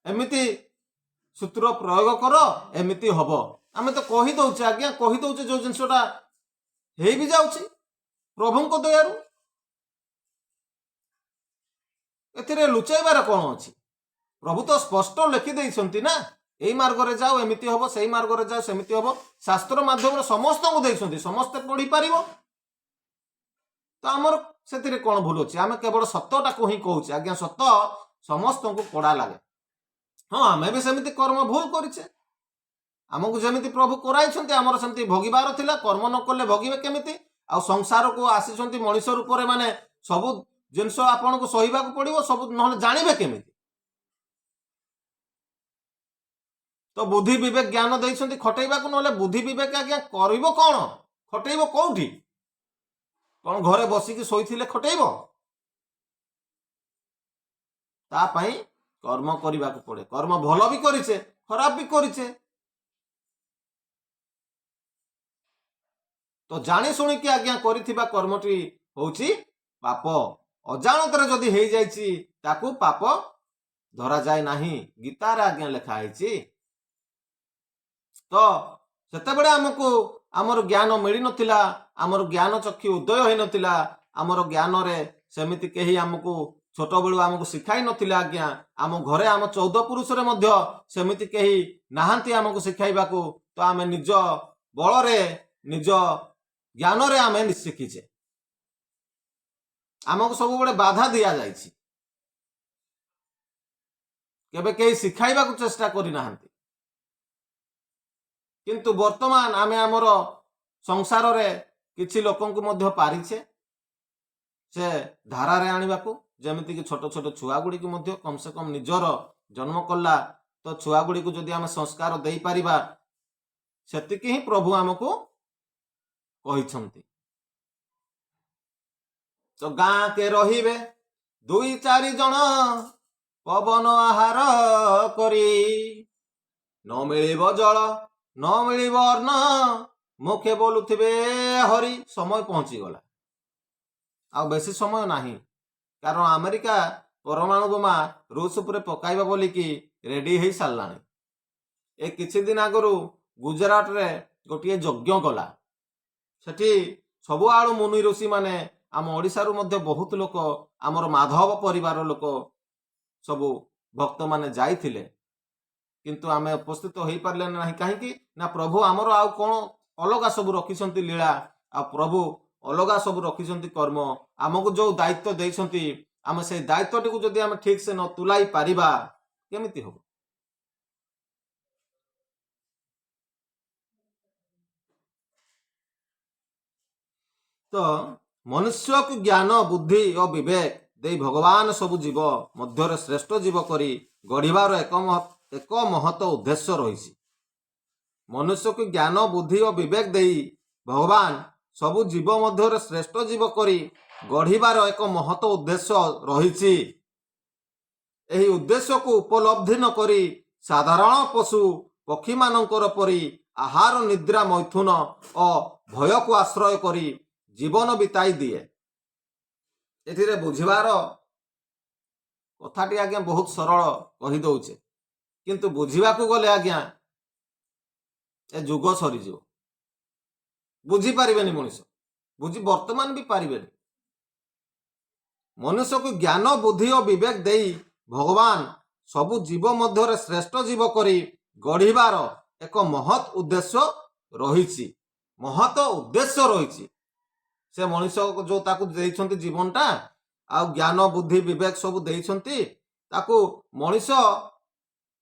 ଏମିତି ସୂତ୍ର ପ୍ରୟୋଗ କର, ଏମିତି ହବ। ଆମେ ତ କହିଦଉଛେ ଆଜ୍ଞା, କହିଦଉଛେ, ଯୋଉ ଜିନିଷଟା ହେଇ ବି ଯାଉଛି ପ୍ରଭୁଙ୍କ ଦୟାରୁ। ଏଥିରେ ଲୁଚାଇବାର କଣ ଅଛି? ପ୍ରଭୁ ତ ସ୍ପଷ୍ଟ ଲେଖି ଦେଇଛନ୍ତି ନା, ଏଇ ମାର୍ଗରେ ଯାଅ, ଏମିତି ହବ, ସେଇ ମାର୍ଗରେ ଯାଅ, ସେମିତି ହବ। ଶାସ୍ତ୍ର ମାଧ୍ୟମରେ ସମସ୍ତଙ୍କୁ ଦେଇଛନ୍ତି, ସମସ୍ତେ ପଢିପାରିବ। ତ ଆମର ସେଥିରେ କଣ ଭୁଲ ଅଛି? ଆମେ କେବଳ ସତଟାକୁ ହିଁ କହୁଛେ ଆଜ୍ଞା। ସତ ସମସ୍ତଙ୍କୁ କଡ଼ା ଲାଗେ। ହଁ, ଆମେ ବି ସେମିତି କର୍ମ ଭୁଲ କରିଛେ। ଆମକୁ ଯେମିତି ପ୍ରଭୁ କରାଇଛନ୍ତି, ଆମର ସେମିତି ଭୋଗିବାର ଥିଲା। କର୍ମ ନ କଲେ ଭୋଗିବେ କେମିତି? ଆଉ ସଂସାରକୁ ଆସିଛନ୍ତି ମଣିଷ ରୂପରେ, ମାନେ ସବୁ ଜିନିଷ ଆପଣଙ୍କୁ ସହିବାକୁ ପଡିବ ସବୁ, ନହେଲେ ଜାଣିବେ କେମିତି? ତ ବୁଦ୍ଧି, ବିବେକ, ଜ୍ଞାନ ଦେଇଛନ୍ତି ଖଟେଇବାକୁ, ନହେଲେ ବୁଦ୍ଧି ବିବେକ ଆଜ୍ଞା କରିବ କଣ? ଖଟେଇବ କୋଉଠି? କଣ ଘରେ ବସିକି ଶୋଇଥିଲେ ଖଟେଇବ? ତା ପାଇଁ କର୍ମ କରିବାକୁ ପଡେ। କର୍ମ ଭଲ ବି କରିଛେ, ଖରାପ ବି କରିଛେ। ତ ଜାଣି ଶୁଣିକି ଆଜ୍ଞା କରିଥିବା କର୍ମଟି ହଉଛି ପାପ। ଅଜାଣତରେ ଯଦି ହେଇଯାଇଛି, ତାକୁ ପାପ ଧରାଯାଏ ନାହିଁ। ଗୀତାରେ ଆଜ୍ଞା ଲେଖା ହେଇଛି। ତ ସେତେବେଳେ ଆମକୁ ଆମର ଜ୍ଞାନ ମିଳିନଥିଲା, ଆମର ଜ୍ଞାନ ଚକ୍ଷୁ ଉଦୟ ହେଇନଥିଲା, ଆମର ଜ୍ଞାନରେ ସେମିତି କେହି ଆମକୁ ଛୋଟବେଳୁ ଆମକୁ ଶିଖାଇ ନଥିଲେ ଆଜ୍ଞା। ଆମ ଘରେ, ଆମ 14 ପୁରୁଷରେ ମଧ୍ୟ ସେମିତି କେହି ନାହାନ୍ତି ଆମକୁ ଶିଖାଇବାକୁ। ତ ଆମେ ନିଜ ବଳରେ, ନିଜ ଜ୍ଞାନରେ ଆମେ ଶିଖିଛେ। ଆମକୁ ସବୁବେଳେ ବାଧା ଦିଆଯାଇଛି, କେବେ କେହି ଶିଖାଇବାକୁ ଚେଷ୍ଟା କରିନାହାନ୍ତି। କିନ୍ତୁ ବର୍ତ୍ତମାନ ଆମେ ଆମର ସଂସାରରେ କିଛି ଲୋକଙ୍କୁ ମଧ୍ୟ ପାରିଛେ ସେ ଧାରାରେ ଆଣିବାକୁ। ଯେମିତିକି ଛୋଟ ଛୋଟ ଛୁଆ ଗୁଡ଼ିକୁ ମଧ୍ୟ କମ ସେ କମ ନିଜର ଜନ୍ମ କଲା ତ ଛୁଆ ଗୁଡ଼ିକୁ ଯଦି ଆମେ ସଂସ୍କାର ଦେଇପାରିବା, ସେତିକି ହିଁ ପ୍ରଭୁ ଆମକୁ କହିଛନ୍ତି। ତ ଗାଁକେ ରହିବେ ଦୁଇ ଚାରି ଜଣ ପବନ ଆହାର କରି, ନ ମିଳିବ ଜଳ ନ ମିଳିବ ଅନ୍ନ, ମୁଖେ ବୋଲୁଥିବେ ହରି। ସମୟ ପହଞ୍ଚିଗଲା, ଆଉ ବେଶୀ ସମୟ ନାହିଁ, କାରଣ ଆମେରିକା ପରମାଣୁ ବୋମା ରୁଷ ଉପରେ ପକାଇବ ବୋଲିକି ରେଡି ହେଇ ସାରିଲାଣି। ଏ କିଛି ଦିନ ଆଗରୁ ଗୁଜରାଟରେ ଗୋଟିଏ ଯଜ୍ଞ କଲା। ସେଠି ସବୁଆଡ଼ୁ ମୁନି ଋଷିମାନେ, ଆମ ଓଡ଼ିଶାରୁ ମଧ୍ୟ ବହୁତ ଲୋକ, ଆମର ମାଧବ ପରିବାର ଲୋକ ସବୁ ଭକ୍ତମାନେ ଯାଇଥିଲେ, କିନ୍ତୁ ଆମେ ଉପସ୍ଥିତ ହେଇପାରିଲେ ନାହିଁ। କାହିଁକି ନା ପ୍ରଭୁ ଆମର ଆଉ କ'ଣ ଅଲଗା ସବୁ ରଖିଛନ୍ତି ଲୀଳା, ଆଉ ପ୍ରଭୁ ଅଲଗା ସବୁ ରଖିଛନ୍ତି କର୍ମ। ଆମକୁ ଯୋଉ ଦାୟିତ୍ୱ ଦେଇଛନ୍ତି, ଆମେ ସେଇ ଦାୟିତ୍ୱଟିକୁ ଯଦି ଆମେ ଠିକ ସେ ନ ତୁଲାଇ ପାରିବା, କେମିତି ହବ? ତ ମନୁଷ୍ୟକୁ ଜ୍ଞାନ, ବୁଦ୍ଧି ଓ ବିବେକ ଦେଇ ଭଗବାନ ସବୁ ଜୀବ ମଧ୍ୟରେ ଶ୍ରେଷ୍ଠ ଜୀବ କରି ଗଢ଼ିବାର ଏକ ମହତ ଉଦ୍ଦେଶ୍ୟ ରହିଛି। ମନୁଷ୍ୟକୁ ଜ୍ଞାନ, ବୁଦ୍ଧି ଓ ବିବେକ ଦେଇ ଭଗବାନ ସବୁ ଜୀବ ମଧ୍ୟରେ ଶ୍ରେଷ୍ଠ ଜୀବ କରି ଗଢ଼ିବାର ଏକ ମହତ ଉଦ୍ଦେଶ୍ୟ ରହିଛି। ଏହି ଉଦ୍ଦେଶ୍ୟକୁ ଉପଲବ୍ଧି ନ କରି ସାଧାରଣ ପଶୁ ପକ୍ଷୀମାନଙ୍କର ପରି ଆହାର, ନିଦ୍ରା, ମୈଥୁନ ଓ ଭୟକୁ ଆଶ୍ରୟ କରି ଜୀବନ ବିତାଇ ଦିଏ। ଏଥିରେ ବୁଝିବାର କଥାଟି ଆଜ୍ଞା ବହୁତ ସରଳ କହିଦଉଛେ, କିନ୍ତୁ ବୁଝିବାକୁ ଗଲେ ଆଜ୍ଞା ଏ ଯୁଗ ସରିଯିବ। ବୁଝିପାରିବେନି ମଣିଷ, ବୁଝି ବର୍ତ୍ତମାନ ବି ପାରିବେନି। ମନୁଷ୍ୟକୁ ଜ୍ଞାନ, ବୁଦ୍ଧି ଓ ବିବେକ ଦେଇ ଭଗବାନ ସବୁ ଜୀବ ମଧ୍ୟରେ ଶ୍ରେଷ୍ଠ ଜୀବ କରି ଗଢ଼ିବାର ଏକ ମହତ୍ ଉଦ୍ଦେଶ୍ୟ ରହିଛି। ମହତ ଉଦ୍ଦେଶ୍ୟ ରହିଛି। ସେ ମଣିଷ ଯୋଉ ତାକୁ ଦେଇଛନ୍ତି ଜୀବନଟା, ଆଉ ଜ୍ଞାନ, ବୁଦ୍ଧି, ବିବେକ ସବୁ ଦେଇଛନ୍ତି, ତାକୁ ମଣିଷ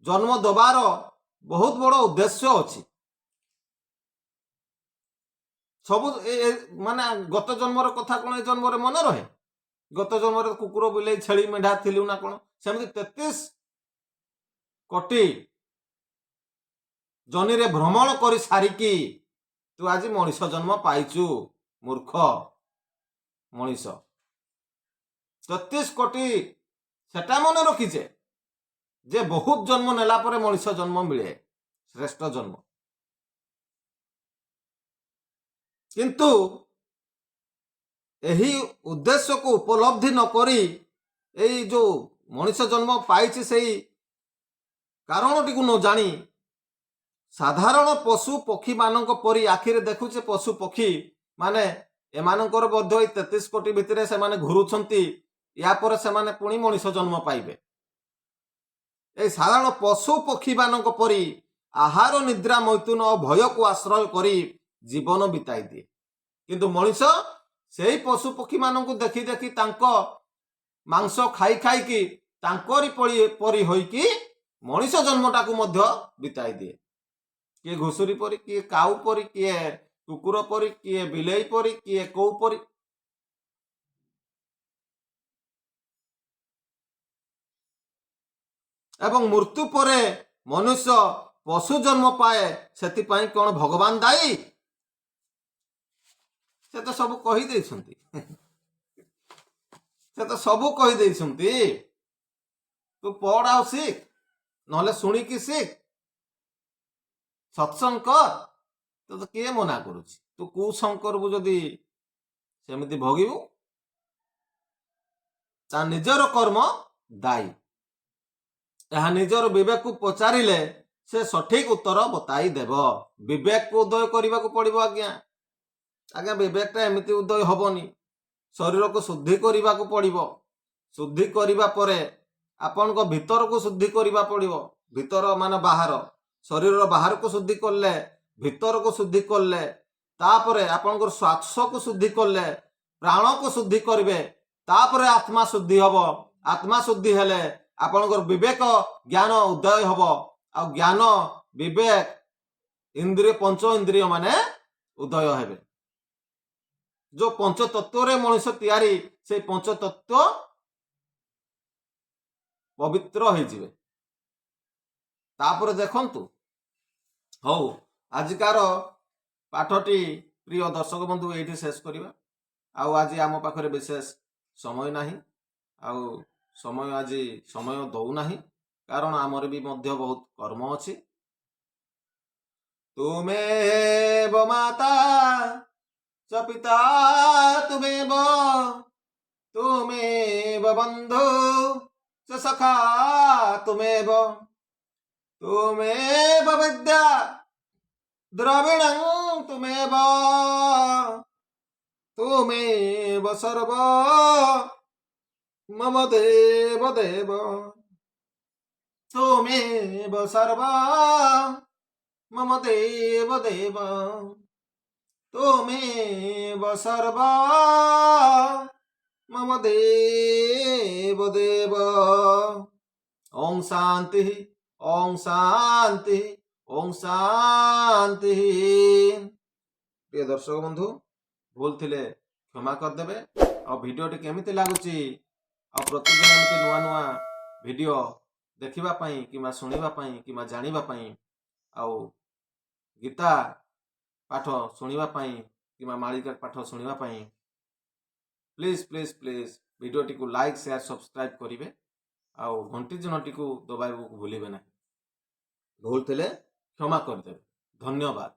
ଜନ୍ମ ଦେବାର ବହୁତ ବଡ଼ ଉଦ୍ଦେଶ୍ୟ ଅଛି। ସବୁ ମାନେ ଗତ ଜନ୍ମର କଥା କ'ଣ ଏ ଜନ୍ମରେ ମନେ ରହେ? ଗତ ଜନ୍ମରେ କୁକୁର, ବିଲେଇ, ଛେଳି, ମେଣ୍ଢା ଥିଲୁ ନା କ'ଣ? ସେମିତି 33 କୋଟି ଜନିରେ ଭ୍ରମଣ କରି ସାରିକି ତୁ ଆଜି ମଣିଷ ଜନ୍ମ ପାଇଛୁ। ମୂର୍ଖ ମଣିଷ, 33 କୋଟି ସେଟା ମନେ ରଖିଛେ ଯେ ବହୁତ ଜନ୍ମ ନେଲା ପରେ ମଣିଷ ଜନ୍ମ ମିଳେ, ଶ୍ରେଷ୍ଠ ଜନ୍ମ। କିନ୍ତୁ ଏହି ଉଦ୍ଦେଶ୍ୟକୁ ଉପଲବ୍ଧି ନ କରି ଏଇ ଯୋଉ ମଣିଷ ଜନ୍ମ ପାଇଛି, ସେଇ କାରଣଟିକୁ ନ ଜାଣି ସାଧାରଣ ପଶୁ ପକ୍ଷୀମାନଙ୍କ ପରି ଆଖିରେ ଦେଖୁଛେ ପଶୁ ପକ୍ଷୀ ମାନେ, ଏମାନଙ୍କର ମଧ୍ୟ ଏଇ 33 କୋଟି ଭିତରେ ସେମାନେ ଘୁରୁଛନ୍ତି, ୟା ପରେ ସେମାନେ ପୁଣି ମଣିଷ ଜନ୍ମ ପାଇବେ। ଏଇ ସାଧାରଣ ପଶୁ ପକ୍ଷୀମାନଙ୍କ ପରି ଆହାର, ନିଦ୍ରା, ମୈଥୁନ ଓ ଭୟକୁ ଆଶ୍ରୟ କରି ଜୀବନ ବିତାଇ ଦିଏ। କିନ୍ତୁ ମଣିଷ ସେଇ ପଶୁ ପକ୍ଷୀମାନଙ୍କୁ ଦେଖି ଦେଖି, ତାଙ୍କ ମାଂସ ଖାଇ ଖାଇକି, ତାଙ୍କରି ପରି ହୋଇକି ମଣିଷ ଜନ୍ମଟାକୁ ମଧ୍ୟ ବିତାଇ ଦିଏ। କିଏ ଘୁଷୁରୀ ପରି, କିଏ କାଉ ପରି, କିଏ କୁକୁର ପରି, କିଏ ବିଲେଇ ପରି, କିଏ କୋଉ ପରି। ଏବଂ ମୃତ୍ୟୁ ପରେ ମନୁଷ୍ୟ ପଶୁ ଜନ୍ମ ପାଏ, ସେଥିପାଇଁ କ'ଣ ଭଗବାନ ଦାୟୀ? ସେ ତ ସବୁ କହିଦେଇଛନ୍ତି, ସେ ତ ସବୁ କହିଦେଇଛନ୍ତି। ତୁ ପଢ ଆଉ ଶିଖ, ନହେଲେ ଶୁଣିକି ଶିଖ, ସତ୍ସଙ୍ଗ କର। ତୋତେ କିଏ ମନା କରୁଛି? ତୁ କୁସଙ୍ଗ କରିବୁ ଯଦି ସେମିତି ଭୋଗିବୁ। ତା ନିଜର କର୍ମ ଦାୟୀ। ଏହା ନିଜର ବିବେକକୁ ପଚାରିଲେ ସେ ସଠିକ ଉତ୍ତର ବତାଇ ଦେବ। ବିବେକକୁ ଉଦୟ କରିବାକୁ ପଡିବ ଆଜ୍ଞା। ଆଜ୍ଞା, ବିବେକଟା ଏମିତି ଉଦୟ ହବନି, ଶରୀରକୁ ଶୁଦ୍ଧି କରିବାକୁ ପଡିବ। ଶୁଦ୍ଧି କରିବା ପରେ ଆପଣଙ୍କ ଭିତରକୁ ଶୁଦ୍ଧି କରିବା ପଡିବ। ଭିତର ମାନେ ବାହାର, ଶରୀରର ବାହାରକୁ ଶୁଦ୍ଧି କଲେ, ଭିତରକୁ ଶୁଦ୍ଧି କଲେ, ତାପରେ ଆପଣଙ୍କର ଶ୍ୱାସକୁ ଶୁଦ୍ଧି କଲେ, ପ୍ରାଣକୁ ଶୁଦ୍ଧି କରିବେ, ତାପରେ ଆତ୍ମା ଶୁଦ୍ଧି ହବ। ଆତ୍ମା ଶୁଦ୍ଧି ହେଲେ ଆପଣଙ୍କର ବିବେକ ଜ୍ଞାନ ଉଦୟ ହବ। ଆଉ ଜ୍ଞାନ, ବିବେକ, ଇନ୍ଦ୍ରିୟ, ପଞ୍ଚ ଇନ୍ଦ୍ରିୟ ମାନେ ଉଦୟ ହେବେ। ଯୋଉ ପଞ୍ଚ ତତ୍ଵରେ ମଣିଷ ତିଆରି, ସେଇ ପଞ୍ଚ ତତ୍ଵ ପବିତ୍ର ହେଇଯିବେ। ତାପରେ ଦେଖନ୍ତୁ। ହଉ, ଆଜିକାର ପାଠଟି ପ୍ରିୟ ଦର୍ଶକ ବନ୍ଧୁ, ଏଇଠି ଶେଷ କରିବା। ଆଉ ଆଜି ଆମ ପାଖରେ ବିଶେଷ ସମୟ ନାହିଁ, ଆଉ ସମୟ ଆଜି ସମୟ ଦଉନାହିଁ, କାରଣ ଆମର ବି ମଧ୍ୟ ବହୁତ କର୍ମ ଅଛି। ତୁମେବ ମାତା ଚ ପିତା ତୁମେବ, ତୁମେବ ବନ୍ଧୁ ଚ ସଖା ତୁମେବ, ତୁମେବ ବିଦ୍ୟା ଦ୍ରବିଣଂ ତୁମେବ, ତୁମେବ ସର୍ବ ମମ ଦେବ ଦେବ, ତୁମେବ ସର୍ବ ମମ ଦେବ ଦେବ, ତୁମେବ ସର୍ବ ମମ ଦେବ ଦେବ। ଓಂ ଶାନ୍ତି, ଓಂ ଶାନ୍ତି, ଓಂ ଶାନ୍ତି। ପ୍ରିୟ ଦର୍ଶକ ବନ୍ଧୁ, ଭୁଲ ଥିଲେ କ୍ଷମା କରିଦେବେ। ଆଉ ଭିଡ଼ିଓଟି କେମିତି ଲାଗୁଛି, ଆଉ ପ୍ରତିଦିନ ଏମିତି ନୂଆ ନୂଆ ଭିଡ଼ିଓ ଦେଖିବା ପାଇଁ କିମ୍ବା ଶୁଣିବା ପାଇଁ କିମ୍ବା ଜାଣିବା ପାଇଁ, ଆଉ ଗୀତା ପାଠ ଶୁଣିବା ପାଇଁ କିମ୍ବା ମାଳିକା ପାଠ ଶୁଣିବା ପାଇଁ, ପ୍ଲିଜ୍ ପ୍ଲିଜ୍ ପ୍ଲିଜ୍ ଭିଡ଼ିଓଟିକୁ ଲାଇକ୍, ସେୟାର, ସବସ୍କ୍ରାଇବ୍ କରିବେ ଆଉ ଘଣ୍ଟି ଚିହ୍ନଟିକୁ ଦବାଇବାକୁ ଭୁଲିବେ ନାହିଁ। ଭୁଲ ଥିଲେ କ୍ଷମା କରିଦେବେ। ଧନ୍ୟବାଦ।